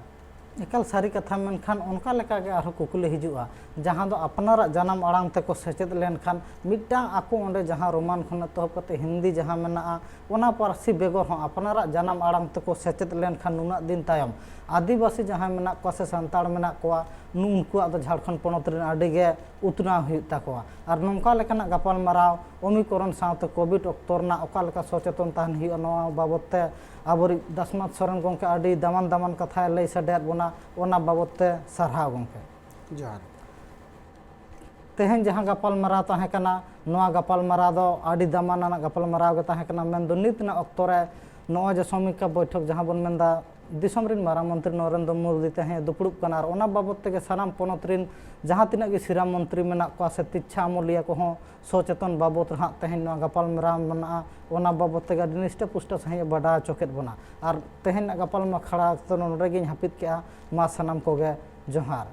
ᱮᱠᱟᱞ ᱥᱟᱹᱨᱤ ᱠᱟᱛᱷᱟ, ᱢᱮᱱᱠᱷᱟᱱ ᱚᱱᱠᱟ ᱞᱮᱠᱟ ᱜᱮ ᱟᱨᱦᱚᱸ ᱠᱩᱠᱞᱤ ᱦᱤᱡᱩᱜᱼᱟ, ᱡᱟᱦᱟᱸ ᱫᱚ ᱟᱯᱱᱟᱨᱟᱜ ᱡᱟᱱᱟᱢ ᱟᱲᱟᱝ ᱛᱮᱠᱚ ᱥᱮᱪᱮᱫ ᱞᱮᱱᱠᱷᱟᱱ ᱢᱤᱫᱴᱟᱝ ᱟᱠᱚ ᱚᱸᱰᱮ ᱡᱟᱦᱟᱸ ᱨᱳᱢᱟᱱ ᱠᱷᱚᱱ ᱮᱛᱚᱦᱚᱵ ᱠᱟᱛᱮ ᱦᱤᱱᱫᱤ ᱡᱟᱦᱟᱸ ᱢᱮᱱᱟᱜᱼᱟ, ᱚᱱᱟ ᱯᱟᱹᱨᱥᱤ ᱵᱮᱜᱚᱨ ᱦᱚᱸ ᱟᱯᱱᱟᱨᱟᱜ ᱡᱟᱱᱟᱢ ᱟᱲᱟᱝ ᱛᱮᱠᱚ ᱥᱮᱪᱮᱫ ᱞᱮᱱᱠᱷᱟᱱ ᱱᱩᱱᱟᱹᱜ ᱫᱤᱱ ᱛᱟᱭᱚᱢ ᱟᱹᱫᱤᱵᱟᱹᱥᱤ ᱡᱟᱦᱟᱸᱭ ᱢᱮᱱᱟᱜ ᱠᱚᱣᱟ ᱥᱮ ᱥᱟᱱᱛᱟᱲ ᱢᱮᱱᱟᱜ ᱠᱚᱣᱟ, ᱱᱩ-, ᱩᱱᱠᱩᱣᱟᱜ ᱫᱚ ᱡᱷᱟᱲᱠᱷᱚᱸᱰ ᱯᱚᱱᱚᱛ ᱨᱮᱱ ᱟᱹᱰᱤ ᱜᱮ ᱩᱛᱱᱟᱹᱣ ᱦᱩᱭᱩᱜ ᱛᱟᱠᱚᱣᱟ᱾ ᱟᱨ ᱱᱚᱝᱠᱟ ᱞᱮᱠᱟᱱᱟᱜ ᱜᱟᱯᱟᱞᱢᱟᱨᱟᱣ ᱳᱢᱤᱠᱨᱚᱱ ᱥᱟᱶᱛᱮ ᱠᱳᱵᱷᱤᱰ ᱚᱠᱛᱚ ᱨᱮᱱᱟᱜ ᱚᱠᱟ ᱞᱮᱠᱟ ᱥᱚᱪᱮᱛᱚᱱ ᱛᱟᱦᱮᱱ ᱦᱩᱭᱩᱜᱼᱟ, ᱱᱚᱣᱟ ᱵᱟᱵᱚᱛ ᱛᱮ ᱟᱵᱚᱨᱤᱡ ᱫᱟᱥᱢᱟᱛ ᱥᱚᱨᱮᱱ ᱜᱚᱢᱠᱮ ᱟᱹᱰᱤ ᱫᱟᱢᱟᱱ ᱫᱟᱢᱟᱱ ᱠᱟᱛᱷᱟᱭ ᱞᱟᱹᱭ ᱥᱟᱰᱮᱭᱟᱫ ᱵᱚᱱᱟ, ᱚᱱᱟ ᱵᱟᱵᱚᱛ ᱛᱮ ᱥᱟᱨᱦᱟᱣ ᱜᱚᱢᱠᱮ᱾ ᱡᱚᱦᱟᱨ᱾ ᱛᱮᱦᱮᱧ ᱡᱟᱦᱟᱸ ᱜᱟᱯᱟᱞᱢᱟᱨᱟᱣ ᱛᱟᱦᱮᱸ ᱠᱟᱱᱟ, ᱱᱚᱣᱟ ᱜᱟᱯᱟᱞᱢᱟᱨᱟᱣ ᱫᱚ ᱟᱹᱰᱤ ᱫᱟᱢᱟᱱ ᱟᱱᱟᱜ ᱜᱟᱯᱟᱞᱢᱟᱨᱟᱣ ᱜᱮ ᱛᱟᱦᱮᱸ ᱠᱟᱱᱟ᱾ ᱢᱮᱱᱫᱚ ᱱᱤᱛ ᱨᱮᱱᱟᱜ ᱚᱠᱛᱚ ᱨᱮ ᱱᱚᱜᱼᱚᱭ ᱡᱮ ᱥᱚᱢᱤᱠᱠᱷᱟ ᱵᱚᱭᱴᱷᱚᱠ ᱡᱟᱦᱟᱸ ᱵᱚᱱ ᱢᱮᱱᱫᱟ, ᱫᱤᱥᱚᱢ ᱨᱮᱱ ᱢᱟᱨᱟᱝ ᱢᱚᱱᱛᱨᱤ ᱱᱚᱨᱮᱱᱫᱨᱚ ᱢᱳᱫᱤ ᱛᱮᱦᱮᱧ ᱫᱩᱯᱲᱩᱵ ᱠᱟᱱᱟ, ᱟᱨ ᱚᱱᱟ ᱵᱟᱵᱚᱛ ᱛᱮᱜᱮ ᱥᱟᱱᱟᱢ ᱯᱚᱱᱚᱛ ᱨᱮᱱ ᱡᱟᱦᱟᱸ ᱛᱤᱱᱟᱹᱜ ᱜᱮ ᱥᱤᱨᱟ ᱢᱚᱱᱛᱨᱤ ᱢᱮᱱᱟᱜ ᱠᱚᱣᱟ ᱥᱮ ᱛᱤᱪᱪᱷᱟ ᱟᱢᱚᱞᱤᱭᱟᱹ ᱠᱚᱦᱚᱸ ᱥᱚᱪᱮᱛᱚᱱ ᱵᱟᱵᱚᱛ ᱨᱮ ᱦᱟᱸᱜ ᱛᱮᱦᱮᱧ ᱱᱚᱣᱟ ᱜᱟᱯᱟᱞᱢᱟᱨᱟᱣ ᱢᱮᱱᱟᱜᱼᱟ᱾ ᱚᱱᱟ ᱵᱟᱵᱚᱛ ᱛᱮᱜᱮ ᱟᱹᱰᱤ ᱱᱤᱥᱴᱟᱹ ᱯᱩᱥᱴᱟᱹ ᱥᱟᱺᱦᱤᱡ ᱮ ᱵᱟᱰᱟᱭ ᱦᱚᱪᱚ ᱠᱮᱫ ᱵᱚᱱᱟ᱾ ᱟᱨ ᱛᱮᱦᱮᱧ ᱨᱮᱱᱟᱜ ᱜᱟᱯᱟᱞᱢᱟᱨᱟᱣ ᱟᱠᱷᱲᱟ ᱫᱚ ᱱᱚᱰᱮ ᱜᱤᱧ ᱦᱟᱹᱯᱤᱫ ᱠᱮᱜᱼᱟ᱾ ᱢᱟ ᱥᱟᱱᱟᱢ ᱠᱚᱜᱮ ᱡᱚᱦᱟᱨ᱾